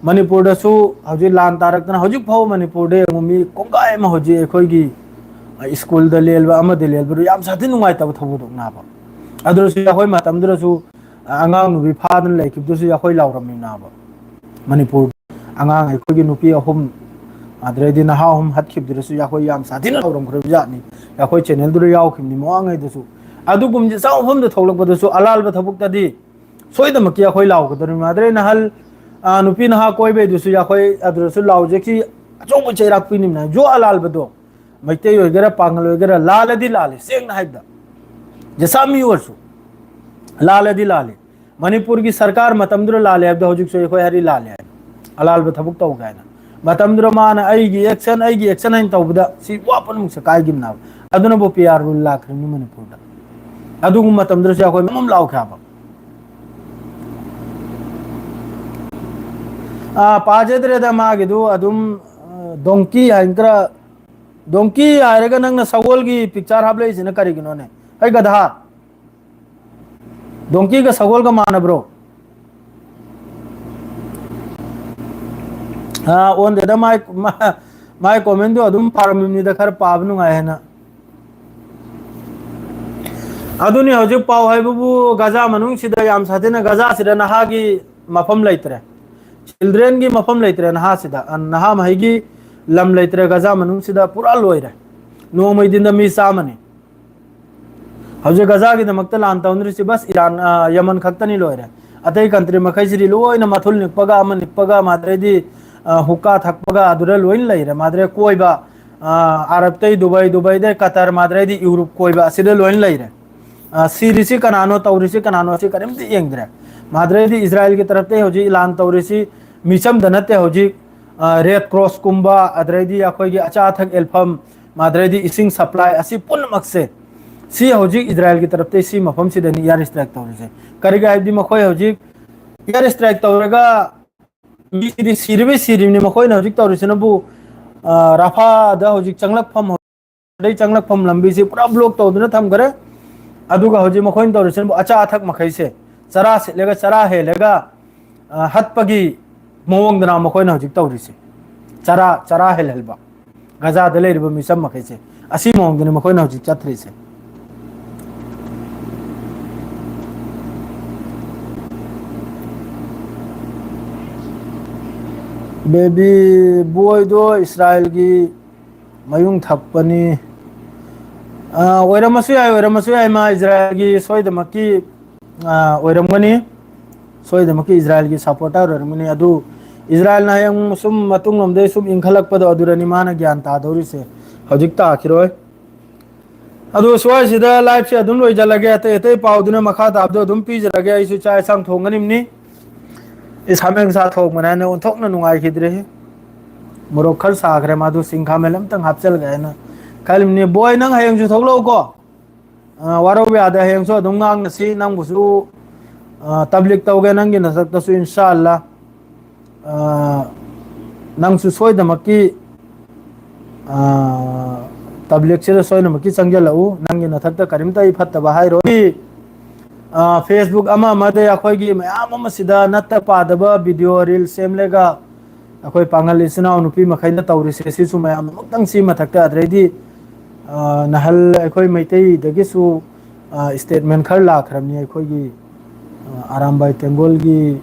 ꯃꯅꯤꯄꯨꯔꯗꯁꯨ ꯍꯧꯖꯤꯛ ꯂꯥꯟ ꯇꯥꯔꯛꯇꯅ, ꯍꯧꯖꯤꯛ ꯐꯥꯎꯕ ꯃꯅꯤꯄꯨꯔꯗ ꯌꯦꯡꯉꯨ, ꯃꯤ ꯀꯣꯡꯒꯥꯏ ꯑꯃ ꯍꯧꯖꯤꯛ ꯑꯩꯈꯣꯏꯒꯤ ꯁ꯭ꯀꯨꯜꯗ ꯂꯦꯜꯕ, ꯑꯃꯗ ꯂꯦꯜꯕꯗꯨ ꯌꯥꯝ ꯁꯥꯊꯤ ꯅꯨꯡꯉꯥꯏꯇꯕ ꯊꯧꯗꯣꯛꯅꯦꯕ꯫ ꯑꯗꯨꯗꯁꯨ ꯑꯩꯈꯣꯏ ꯃꯇꯝꯗꯨꯗꯁꯨ ꯑꯉꯥꯡ ꯅꯨꯄꯤ ꯐꯥꯗꯅ ꯂꯩꯈꯤꯕꯗꯨꯁꯨ ꯑꯩꯈꯣꯏ ꯂꯥꯎꯔꯝꯃꯤꯅꯦꯕ꯫ ꯃꯅꯤꯄꯨꯔ ꯑꯉꯥꯡ ꯑꯩꯈꯣꯏꯒꯤ ꯅꯨꯄꯤ ꯑꯍꯨꯝ, ꯑꯗꯨꯗꯩꯗꯤ ꯅꯍꯥ ꯑꯍꯨꯝ ꯍꯠꯈꯤꯕꯗꯨꯗꯁꯨ ꯑꯩꯈꯣꯏ ꯌꯥꯝ ꯁꯥꯊꯤꯅ ꯂꯥꯎꯔꯝꯈ꯭ꯔꯕ ꯖꯥꯠꯅꯤ꯫ ꯑꯩꯈꯣꯏ ꯆꯦꯅꯦꯜꯗꯨꯗ ꯌꯥꯎꯈꯤꯕꯅꯤ ꯃꯃꯥꯡꯉꯩꯗꯁꯨ꯫ ꯑꯗꯨꯒꯨꯝꯕꯁꯦ ꯆꯥꯎ ꯃꯐꯝꯗ ꯊꯣꯛꯂꯛꯄꯗꯁꯨ ꯑꯂꯥꯜꯕ ꯊꯕꯛꯇꯗꯤ ꯁꯣꯏꯗꯅꯃꯛꯀꯤ ꯑꯩꯈꯣꯏ ꯂꯥꯎꯒꯗꯧꯔꯤꯕꯅꯤ꯫ ꯑꯗꯨꯗꯩ ꯅꯍꯜ, ꯑ, ꯅꯨꯄꯤ ꯅꯍꯥ ꯀꯣꯏꯕꯩꯗꯨꯁꯨ ꯑꯩꯈꯣꯏ ꯑꯗꯨꯗꯁꯨ ꯂꯥꯎꯖꯈꯤ, ꯑꯆꯧꯕ ꯆꯩꯔꯥꯛ ꯄꯤꯅꯤꯡꯉꯥꯏ꯫ ꯖꯣ ꯑꯂꯥꯜꯕꯗꯣ, ꯃꯩꯇꯩ ꯑꯣꯏꯒꯦꯔꯥ, ꯄꯥꯉꯜ ꯑꯣꯏꯒꯦꯔꯥ, ꯂꯥꯜꯂꯗꯤ ꯂꯥꯜꯂꯦ, ꯁꯦꯡꯅ ꯍꯥꯏꯕꯗ꯫ ꯖꯁꯥ ꯃꯤ ꯑꯣꯏꯔꯁꯨ, ꯂꯥꯜꯂꯗꯤ ꯂꯥꯜꯂꯦ꯫ ꯃꯅꯤꯄꯨꯔꯒꯤ ꯁꯔꯀꯥꯔ ꯃꯇꯝꯗꯨꯗ ꯂꯥꯜꯂꯦ ꯍꯥꯏꯕꯗꯣ ꯍꯧꯖꯤꯛꯁꯨ ꯑꯩꯈꯣꯏ ꯍꯥꯏꯔꯤ ꯂꯥꯜꯂꯦ ꯍꯥꯏꯅ꯫ ꯑꯂꯥꯜꯕ ꯊꯕꯛ ꯇꯧꯒꯦ ꯍꯥꯏꯅ꯫ ꯃꯇꯝꯗꯨꯗ ꯃꯥꯅ "ꯑꯩꯒꯤ ꯑꯦꯛꯁꯟ, ꯑꯩꯒꯤ ꯑꯦꯛꯁꯟ" ꯍꯥꯏꯅ ꯇꯧꯕꯗ ꯁꯤ ꯋꯥ ꯄꯨꯝꯅꯃꯛꯁꯦ ꯀꯥꯏꯈꯤꯕꯅꯦꯕ꯫ ꯑꯗꯨꯅꯕꯨ ꯄꯤ ꯑꯥꯔ ꯔꯨꯜ ꯂꯥꯛꯈ꯭ꯔꯤꯕꯅꯤ ꯃꯅꯤꯄꯨꯔꯗ꯫ ꯑꯗꯨꯒꯨꯝꯕ ꯃꯇꯝꯗꯨꯗꯁꯨ ꯑꯩꯈꯣꯏ ꯃꯌꯥꯝ ꯑꯃ ꯂꯥꯎꯈ꯭ꯔꯦ ꯍꯥꯏꯕ꯫ ꯑꯥ, ꯄꯥꯖꯗ꯭ꯔꯦꯗ ꯃꯥꯒꯤꯗꯨ ꯑꯗꯨꯝ, ꯑ, ꯗꯣꯡꯀꯤ ꯍꯥꯏꯅ ꯈꯔ, ꯗꯣꯡꯀꯤ ꯍꯥꯏꯔꯒ ꯅꯪꯅ ꯁꯒꯣꯜꯒꯤ ꯄꯤꯛꯆꯔ ꯍꯥꯞꯂꯛꯏꯁꯤꯅ ꯀꯔꯤꯒꯤꯅꯣꯅꯦ? ꯑꯩ ꯒꯙꯥ, ꯗꯣꯡꯀꯤꯒ ꯁꯒꯣꯜꯒ ꯃꯥꯟꯅꯕ꯭ꯔꯣ? ꯑꯥ, ꯑꯣꯟꯗꯦꯗ ꯃꯥꯏ, ꯃꯥ-, ꯃꯥꯏ ꯀꯣꯃꯦꯟꯗꯨ ꯑꯗꯨꯝ ꯄꯥꯔꯝꯃꯤꯕꯅꯤꯗ, ꯈꯔ ꯄꯥꯕ ꯅꯨꯡꯉꯥꯏ ꯍꯥꯏꯅ꯫ ꯑꯗꯨꯅꯤ ꯍꯧꯖꯤꯛ ꯄꯥꯎ ꯍꯥꯏꯕꯕꯨ ꯒꯖꯥ ꯃꯅꯨꯡꯁꯤꯗ ꯌꯥꯝ ꯁꯥꯊꯤꯅ ꯒꯖꯥꯁꯤꯗ ꯅꯍꯥꯒꯤ ꯃꯐꯝ ꯂꯩꯇ꯭ꯔꯦ꯫ ꯆꯤꯜꯗ꯭ꯔꯦꯟꯒꯤ ꯃꯐꯝ ꯂꯩꯇ꯭ꯔꯦ꯫ ꯅꯍꯥꯁꯤꯗ, ꯑ, ꯅꯍꯥ ꯃꯍꯩꯒꯤ ꯂꯝ ꯂꯩꯇ꯭ꯔꯦ꯫ ꯒꯖꯥ ꯃꯅꯨꯡꯁꯤꯗ ꯄꯨꯔꯥ ꯂꯣꯏꯔꯦ꯫ ꯅꯣꯡꯃꯩ ꯗꯤꯟꯗ ꯃꯤ ꯆꯥꯝꯃꯅꯤ꯫ ꯍꯧꯖꯤꯛ ꯒꯖꯥꯒꯤꯗꯃꯛꯇ ꯂꯥꯟ ꯇꯧꯅꯔꯤꯁꯤ ꯕꯁ ꯏꯔꯥꯟ, ꯑ, ꯌꯃꯟ ꯈꯛꯇꯅꯤ ꯂꯣꯏꯔꯦ꯫ ꯑꯇꯩ ꯀꯟꯇ꯭ꯔꯤ ꯃꯈꯩꯁꯤꯗꯤ ꯂꯣꯏꯅ ꯃꯊꯨꯜ ꯅꯤꯛꯄꯒ, ꯑꯃ ꯅꯤꯛꯄꯒ, ꯃꯥꯗ꯭ꯔꯩꯗꯤ, ꯑ, ꯍꯨꯛꯀꯥ ꯊꯛꯄꯒ ꯑꯗꯨꯗ ꯂꯣꯏꯅ ꯂꯩꯔꯦ꯫ ꯃꯥꯗ꯭ꯔꯦ ꯀꯣꯏꯕ, ꯑ, ꯑꯔꯕꯇꯩ ꯗꯨꯕꯥꯏ, ꯗꯨꯕꯥꯏꯗꯩ ꯀꯇꯔ, ꯃꯥꯗ꯭ꯔꯩꯗꯤ ꯌꯨꯔꯨꯞ ꯀꯣꯏꯕ ꯑꯁꯤꯗ ꯂꯣꯏꯅ ꯂꯩꯔꯦ꯫ ꯑ, ꯁꯤꯔꯤꯁꯤ ꯀꯅꯥꯅꯣ, ꯇꯧꯔꯤꯁꯤ ꯀꯅꯥꯅꯣ, ꯑꯁꯤ ꯀꯔꯤꯝꯇ ꯌꯦꯡꯗ꯭ꯔꯦ꯫ ꯃꯥꯗ꯭ꯔꯩꯗꯤ ꯏꯖꯔꯥꯏꯜꯒꯤ ꯇꯔꯞꯇꯩ ꯍꯧꯖꯤꯛ ꯂꯥꯟ ꯇꯧꯔꯤꯁꯤ ꯃꯤꯆꯝꯗ ꯅꯠꯇꯦ꯫ ꯍꯧꯖꯤꯛ, ꯑ, ꯔꯦꯗ ꯀ꯭ꯔꯣꯁꯀꯨꯝꯕ, ꯑꯗꯩꯗꯤ ꯑꯩꯈꯣꯏꯒꯤ ꯑꯆꯥ ꯑꯊꯛ ꯑꯦꯜꯐꯝ, ꯃꯥꯗ꯭ꯔꯩꯗꯤ ꯏꯁꯤꯡ ꯁꯄ꯭ꯂꯥꯏ, ꯑꯁꯤ ꯄꯨꯝꯅꯃꯛꯁꯦ, ꯁꯤ ꯍꯧꯖꯤꯛ ꯏꯖꯔꯥꯏꯜꯒꯤ ꯇꯔꯞꯇꯩ ꯁꯤ ꯃꯐꯝꯁꯤꯗꯅꯤ ꯏꯌꯥꯔ ꯏꯁꯇ꯭ꯔꯥꯏꯛ ꯇꯧꯔꯤꯁꯦ꯫ ꯀꯔꯤꯒꯤ ꯍꯥꯏꯕꯗꯤ ꯃꯈꯣꯏ ꯍꯧꯖꯤꯛ ꯏꯌꯥꯔ ꯏꯁꯇ꯭ꯔꯥꯏꯛ ꯇꯧꯔꯒ ꯃꯤꯁꯤꯗꯤ ꯁꯤꯔꯤꯕꯩ ꯁꯤꯔꯤꯕꯅꯤ꯫ ꯃꯈꯣꯏꯅ ꯍꯧꯖꯤꯛ ꯇꯧꯔꯤꯁꯤꯅꯕꯨ, ꯑ, ꯔꯥꯐꯥꯗ ꯍꯧꯖꯤꯛ ꯆꯪꯂꯛꯐꯝ, ꯑꯗꯩ ꯆꯪꯂꯛꯐꯝ ꯂꯝꯕꯤꯁꯤ ꯄꯨꯔꯥ ꯕ꯭ꯂꯣꯛ ꯇꯧꯗꯨꯅ ꯊꯝꯈꯔꯦ꯫ ꯑꯗꯨꯒ ꯍꯧꯖꯤꯛ ꯃꯈꯣꯏꯅ ꯇꯧꯔꯤꯁꯤꯅꯕꯨ ꯑꯆꯥ ꯑꯊꯛ ꯃꯈꯩꯁꯦ ꯆꯔꯥ ꯁꯤꯠꯂꯒ, ꯆꯔꯥ ꯍꯦꯜꯂꯒ, ꯑ, ꯍꯠꯄꯒꯤ ꯃꯑꯣꯡꯗꯅ ꯃꯈꯣꯏꯅ ꯍꯧꯖꯤꯛ ꯇꯧꯔꯤꯁꯦ꯫ ꯆꯔꯥ, ꯆꯔꯥ ꯍꯦꯜꯍꯜꯕ꯫ ꯒꯖꯥꯗ ꯂꯩꯔꯤꯕ ꯃꯤꯆꯝ ꯃꯈꯩꯁꯦ ꯑꯁꯤ ꯃꯑꯣꯡꯗꯅꯤ ꯃꯈꯣꯏꯅ ꯍꯧꯖꯤꯛ ꯆꯠꯊꯔꯤꯁꯦ꯫ ꯕꯦꯕꯤ ꯕꯣꯏꯗꯣ ꯏꯁꯔꯥꯏꯜꯒꯤ ꯃꯌꯨꯡ ꯊꯛꯄꯅꯤ꯫ ꯑ, ꯑꯣꯏꯔꯝꯃꯁꯨ ꯌꯥꯏ, ꯑꯣꯏꯔꯝꯃꯁꯨ ꯌꯥꯏ꯫ ꯃꯥ ꯏꯖꯔꯥꯏꯜꯒꯤ ꯁꯣꯏꯗꯃꯛꯀꯤ, ꯑ, ꯑꯣꯏꯔꯝꯒꯅꯤ꯫ ꯁꯣꯏꯗꯃꯛꯀꯤ ꯏꯖꯔꯥꯏꯜꯒꯤ ꯁꯄꯣꯔꯇꯔ ꯑꯣꯏꯔꯝꯒꯅꯤ꯫ ꯑꯗꯨ ꯏꯖꯔꯥꯏꯜꯅ ꯍꯌꯦꯡ ꯁꯨꯝ ꯃꯇꯨꯡꯂꯣꯝꯗꯩ ꯁꯨꯝ ꯏꯟꯈꯠꯂꯛꯄꯗꯣ ꯑꯗꯨꯗꯅꯤ ꯃꯥꯅ ꯒ꯭ꯌꯥꯟ ꯇꯥꯗꯧꯔꯤꯁꯦ꯫ ꯍꯧꯖꯤꯛ ꯇꯥꯈꯤꯔꯣꯏ꯫ ꯑꯗꯨ ꯁ꯭ꯋꯥꯏꯁꯤꯗ ꯂꯥꯏꯐꯁꯦ ꯑꯗꯨꯝ ꯂꯣꯏꯖꯤꯜꯂꯒꯦ꯫ ꯑꯇꯩ ꯑꯇꯩ ꯄꯥꯎꯗꯨꯅ ꯃꯈꯥ ꯇꯥꯕꯗꯣ ꯑꯗꯨꯝ ꯄꯤꯖꯔꯒꯦ꯫ ꯑꯩꯁꯨ ꯆꯥꯛ ꯌꯦꯟꯁꯥꯡ ꯊꯣꯡꯒꯅꯤꯕꯅꯤ꯫ ꯏꯁꯥ ꯃꯦꯟꯁꯥ ꯊꯣꯡꯕꯅꯦ ꯍꯥꯏꯅ ꯑꯣꯟꯊꯣꯛꯅ ꯅꯨꯡꯉꯥꯏꯈꯤꯗ꯭ꯔꯦ꯫ ꯃꯣꯔꯣꯛ ꯈꯔ ꯁꯥꯈ꯭ꯔꯦ꯫ ꯃꯥꯗꯨ ꯁꯤꯡ ꯈꯥꯃꯦꯟ ꯑꯝꯇꯪ ꯍꯥꯞꯆꯤꯜꯂꯒꯦ ꯍꯥꯏꯅ ꯈꯜꯂꯤꯕꯅꯤ꯫ ꯕꯣꯏ, ꯅꯪ ꯍꯌꯦꯡꯁꯨ ꯊꯣꯛꯂꯛꯎꯀꯣ꯫ ꯑ, ꯋꯥꯔꯧꯕ ꯌꯥꯗꯦ꯫ ꯍꯌꯦꯡꯁꯨ ꯑꯗꯨꯝ ꯉꯥꯡꯅꯁꯤ꯫ ꯅꯪꯕꯨꯁꯨ, ꯑ, ꯇꯕ꯭ꯂꯤꯛ ꯇꯧꯒꯦ ꯅꯪꯒꯤ ꯅꯊꯛꯇꯁꯨ, ꯏꯟꯁꯥ ꯑꯜꯂꯥ꯫ ꯑ, ꯅꯪꯁꯨ ꯁꯣꯏꯗꯃꯛꯀꯤ, ꯑ, ꯇꯕ꯭ꯂꯤꯛꯁꯤꯗ ꯁꯣꯏꯗꯃꯛꯀꯤ ꯆꯪꯁꯤꯜꯂꯛꯎ꯫ ꯅꯪꯒꯤ ꯅꯊꯛꯇ ꯀꯔꯤꯝꯇ ꯑꯩ ꯐꯠꯇꯕ ꯍꯥꯏꯔꯣꯏ꯫ ꯑ, Facebook ꯑꯃ ꯑꯃꯗ ꯑꯩꯈꯣꯏꯒꯤ ꯃꯌꯥꯝ ꯑꯃꯁꯤꯗ ꯅꯠꯇ ꯄꯥꯗꯕ ꯚꯤꯗꯤꯑꯣ, ꯔꯤꯜꯁ ꯁꯦꯝꯂꯒ ꯑꯩꯈꯣꯏ ꯄꯥꯡꯒꯜ ꯏꯆꯤꯟ ꯏꯅꯥꯎ ꯅꯨꯄꯤ ꯃꯈꯩꯅ ꯇꯧꯔꯤꯁꯦ ꯁꯤꯁꯨ ꯃꯌꯥꯝ ꯑꯃꯨꯛꯇꯪ ꯁꯤ ꯃꯊꯛꯇ꯫ ꯑꯗꯩꯗꯤ, ꯑ, ꯅꯍꯜ ꯑꯩꯈꯣꯏ ꯃꯩꯇꯩꯗꯒꯤꯁꯨ, ꯑ, ꯁ꯭ꯇꯦꯠꯃꯦꯟ ꯈꯔ ꯂꯥꯛꯈ꯭ꯔꯕꯅꯤ꯫ ꯑꯩꯈꯣꯏꯒꯤ, ꯑ, ꯑꯔꯥꯝꯕꯥꯏ ꯇꯦꯡꯒꯣꯜꯒꯤ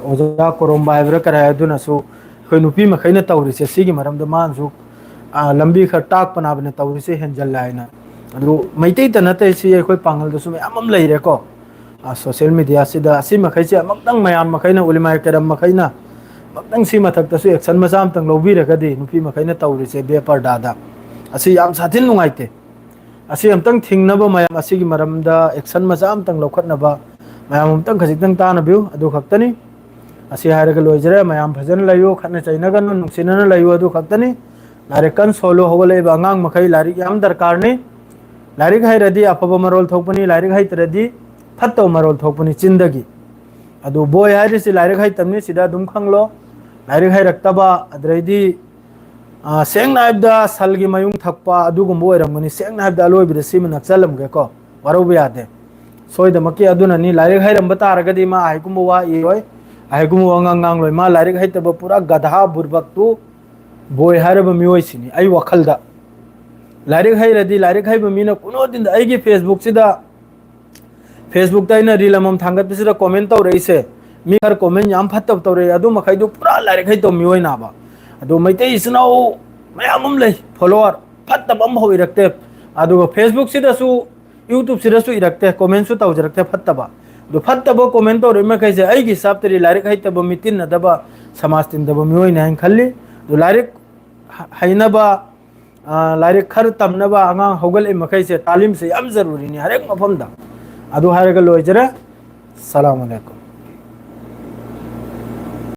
ꯑꯣꯖꯥ ꯀꯣꯔꯣꯝꯕ ꯍꯥꯏꯕ꯭ꯔꯥ ꯀꯔꯤ ꯍꯥꯏ, ꯑꯗꯨꯅꯁꯨ ꯑꯩꯈꯣꯏ ꯅꯨꯄꯤ ꯃꯈꯩꯅ ꯇꯧꯔꯤꯁꯦ ꯁꯤꯒꯤ ꯃꯔꯝꯗ ꯃꯥꯅꯁꯨ, ꯑ, ꯂꯝꯕꯤ ꯈꯔ ꯇꯥꯛꯄꯅꯕꯅ ꯇꯧꯔꯤꯁꯦ ꯍꯦꯟꯖꯜꯂꯦ ꯍꯥꯏꯅ꯫ ꯑꯗꯨ ꯃꯩꯇꯩꯇ ꯅꯠꯇꯦ, ꯁꯤ ꯑꯩꯈꯣꯏ ꯄꯥꯡꯒꯜꯗꯁꯨ ꯃꯌꯥꯝ ꯑꯃ ꯂꯩꯔꯦꯀꯣ꯫ ꯑ, social media ꯁꯤꯗ ꯑꯁꯤ ꯃꯈꯩꯁꯦ ꯑꯃꯨꯛꯇꯪ ꯃꯌꯥꯝ ꯃꯈꯩꯅ, ꯎꯂꯤꯃꯥꯏ ꯀꯔꯝ ꯃꯈꯩꯅ ꯑꯃꯨꯛꯇꯪ ꯁꯤ ꯃꯊꯛꯇꯁꯨ action ꯃꯆꯥ ꯑꯃꯇꯪ ꯂꯧꯕꯤꯔꯒꯗꯤ, ꯅꯨꯄꯤ ꯃꯈꯩꯅ ꯇꯧꯔꯤꯁꯦ ꯕꯦꯄꯔꯗꯥꯗ, ꯑꯁꯤ ꯌꯥꯝ ꯁꯥꯊꯤꯅ ꯅꯨꯡꯉꯥꯏꯇꯦ꯫ ꯑꯁꯤ ꯑꯃꯨꯛꯇꯪ ꯊꯤꯡꯅꯕ, ꯃꯌꯥꯝ ꯑꯁꯤꯒꯤ ꯃꯔꯝꯗ action ꯃꯆꯥ ꯑꯃꯇꯪ ꯂꯧꯈꯠꯅꯕ ꯃꯌꯥꯝ ꯑꯃꯨꯛꯇꯪ ꯈꯖꯤꯛꯇꯪ ꯇꯥꯟꯅꯕꯤꯌꯨ, ꯑꯗꯨ ꯈꯛꯇꯅꯤ꯫ ꯑꯁꯤ ꯍꯥꯏꯔꯒ ꯂꯣꯏꯖꯔꯦ꯫ ꯃꯌꯥꯝ ꯐꯖꯅ ꯂꯩꯌꯨ, ꯈꯠꯅ ꯆꯩꯅꯒꯅꯨ, ꯅꯨꯡꯁꯤꯅꯅ ꯂꯩꯌꯨ, ꯑꯗꯨ ꯈꯛꯇꯅꯤ꯫ ꯂꯥꯏꯔꯤꯛ ꯀꯟꯅ ꯁꯣꯜꯂꯨ, ꯍꯧꯒꯠꯂꯛꯏꯕ ꯑꯉꯥꯡ ꯃꯈꯩ ꯂꯥꯏꯔꯤꯛ ꯌꯥꯝ ꯗꯔꯀꯥꯔꯅꯤ꯫ ꯂꯥꯏꯔꯤꯛ ꯍꯩꯔꯗꯤ ꯑꯐꯕ ꯃꯔꯣꯜ ꯊꯣꯛꯄꯅꯤ, ꯂꯥꯏꯔꯤꯛ ꯍꯩꯇ꯭ꯔꯗꯤ ꯐꯠꯇꯕ ꯃꯔꯣꯜ ꯊꯣꯛꯄꯅꯤ ꯆꯤꯟꯗꯒꯤ꯫ ꯑꯗꯨ ꯕꯣꯏ ꯍꯥꯏꯔꯤꯁꯤ ꯂꯥꯏꯔꯤꯛ ꯍꯩꯇꯕꯅꯤ, ꯁꯤꯗ ꯑꯗꯨꯝ ꯈꯪꯂꯣ꯫ ꯂꯥꯏꯔꯤꯛ ꯍꯩꯔꯛꯇꯕ, ꯑꯗꯨꯗꯩꯗꯤ, ꯑ, ꯁꯦꯡꯅ ꯍꯥꯏꯕꯗ ꯁꯜꯒꯤ ꯃꯌꯨꯡ ꯊꯛꯄ ꯑꯗꯨꯒꯨꯝꯕ ꯑꯣꯏꯔꯝꯒꯅꯤ꯫ ꯁꯦꯡꯅ ꯍꯥꯏꯕꯗ ꯑꯂꯣꯏꯕꯗ ꯁꯤꯃ ꯅꯛꯁꯜꯂꯝꯒꯦꯀꯣ, ꯋꯥꯔꯧꯕ ꯌꯥꯗꯦ꯫ ꯁꯣꯏꯗꯃꯛꯀꯤ ꯑꯗꯨꯅꯅꯤ꯫ ꯂꯥꯏꯔꯤꯛ ꯍꯩꯔꯝꯕ ꯇꯥꯔꯒꯗꯤ ꯃꯥ ꯑꯍꯩꯒꯨꯝꯕ ꯋꯥ ꯏꯔꯣꯏ, ꯑꯍꯩꯒꯨꯝꯕ ꯋꯥꯉꯥꯡ ꯉꯥꯡꯂꯣꯏ꯫ ꯃꯥ ꯂꯥꯏꯔꯤꯛ ꯍꯩꯇꯕ ꯄꯨꯔꯥ ꯒꯙꯥ ꯕꯨꯔꯕꯛꯇꯨ ꯕꯣꯏ ꯍꯥꯏꯔꯕ ꯃꯤꯑꯣꯏꯁꯤꯅꯤ ꯑꯩ ꯋꯥꯈꯜꯗ꯫ ꯂꯥꯏꯔꯤꯛ ꯍꯩꯔꯗꯤ ꯂꯥꯏꯔꯤꯛ ꯍꯩꯕ ꯃꯤꯅ ꯀꯨꯅꯣꯗꯤꯟꯗ ꯑꯩꯒꯤ Facebookꯁꯤꯗ, Facebookꯇ ꯑꯩꯅ reel ꯑꯃꯃꯝ ꯊꯥꯡꯒꯠꯄꯁꯤꯗ comment ꯇꯧꯔꯛꯏꯁꯦ, ꯃꯤ ꯈꯔ comment ꯌꯥꯝ ꯐꯠꯇꯕ ꯇꯧꯔꯛꯏ, ꯑꯗꯨ ꯃꯈꯩꯗꯨ ꯄꯨꯔꯥ ꯂꯥꯏꯔꯤꯛ ꯍꯩꯇꯕ ꯃꯤꯑꯣꯏꯅꯕ꯫ ꯑꯗꯣ ꯃꯩꯇꯩ ꯏꯆꯤꯟ ꯏꯅꯥꯎ ꯃꯌꯥꯝ ꯑꯃ ꯂꯩ, follower ꯐꯠꯇꯕ ꯑꯃꯐꯥꯎ ꯏꯔꯛꯇꯦ꯫ ꯑꯗꯨꯒ Facebookꯁꯤꯗꯁꯨ, YouTubeꯁꯤꯗꯁꯨ ꯏꯔꯛꯇꯦ, commentꯁꯨ ꯇꯧꯖꯔꯛꯇꯦ ꯐꯠꯇꯕ꯫ ꯑꯗꯨ ꯐꯠꯇꯕ comment ꯇꯧꯔꯛꯏ ꯃꯈꯩꯁꯦ ꯑꯩꯒꯤ ꯍꯤꯁꯥꯞꯇꯗꯤ ꯂꯥꯏꯔꯤꯛ ꯍꯩꯇꯕ, ꯃꯤ ꯇꯤꯟꯅꯗꯕ, ꯁꯃꯥꯖ ꯇꯤꯟꯗꯕ ꯃꯤꯑꯣꯏꯅꯤ ꯍꯥꯏꯅ ꯈꯜꯂꯤ꯫ ꯑꯗꯨ ꯂꯥꯏꯔꯤꯛ ꯍ-, ꯍꯩꯅꯕ, ꯑ, ꯂꯥꯏꯔꯤꯛ ꯈꯔ ꯇꯝꯅꯕ ꯑꯉꯥꯡ ꯍꯧꯒꯠꯂꯛꯏ ꯃꯈꯩꯁꯦ ꯇꯥꯂꯤꯝꯁꯦ ꯌꯥꯝ ꯖꯔꯨꯔꯤꯅꯤ ꯍꯔꯦꯛ ꯃꯐꯝꯗ꯫ ꯑꯗꯨ ꯍꯥꯏꯔꯒ ꯂꯣꯏꯖꯔꯦ꯫ ꯁꯂꯥꯝ ꯑꯂꯩꯀꯨꯝ꯫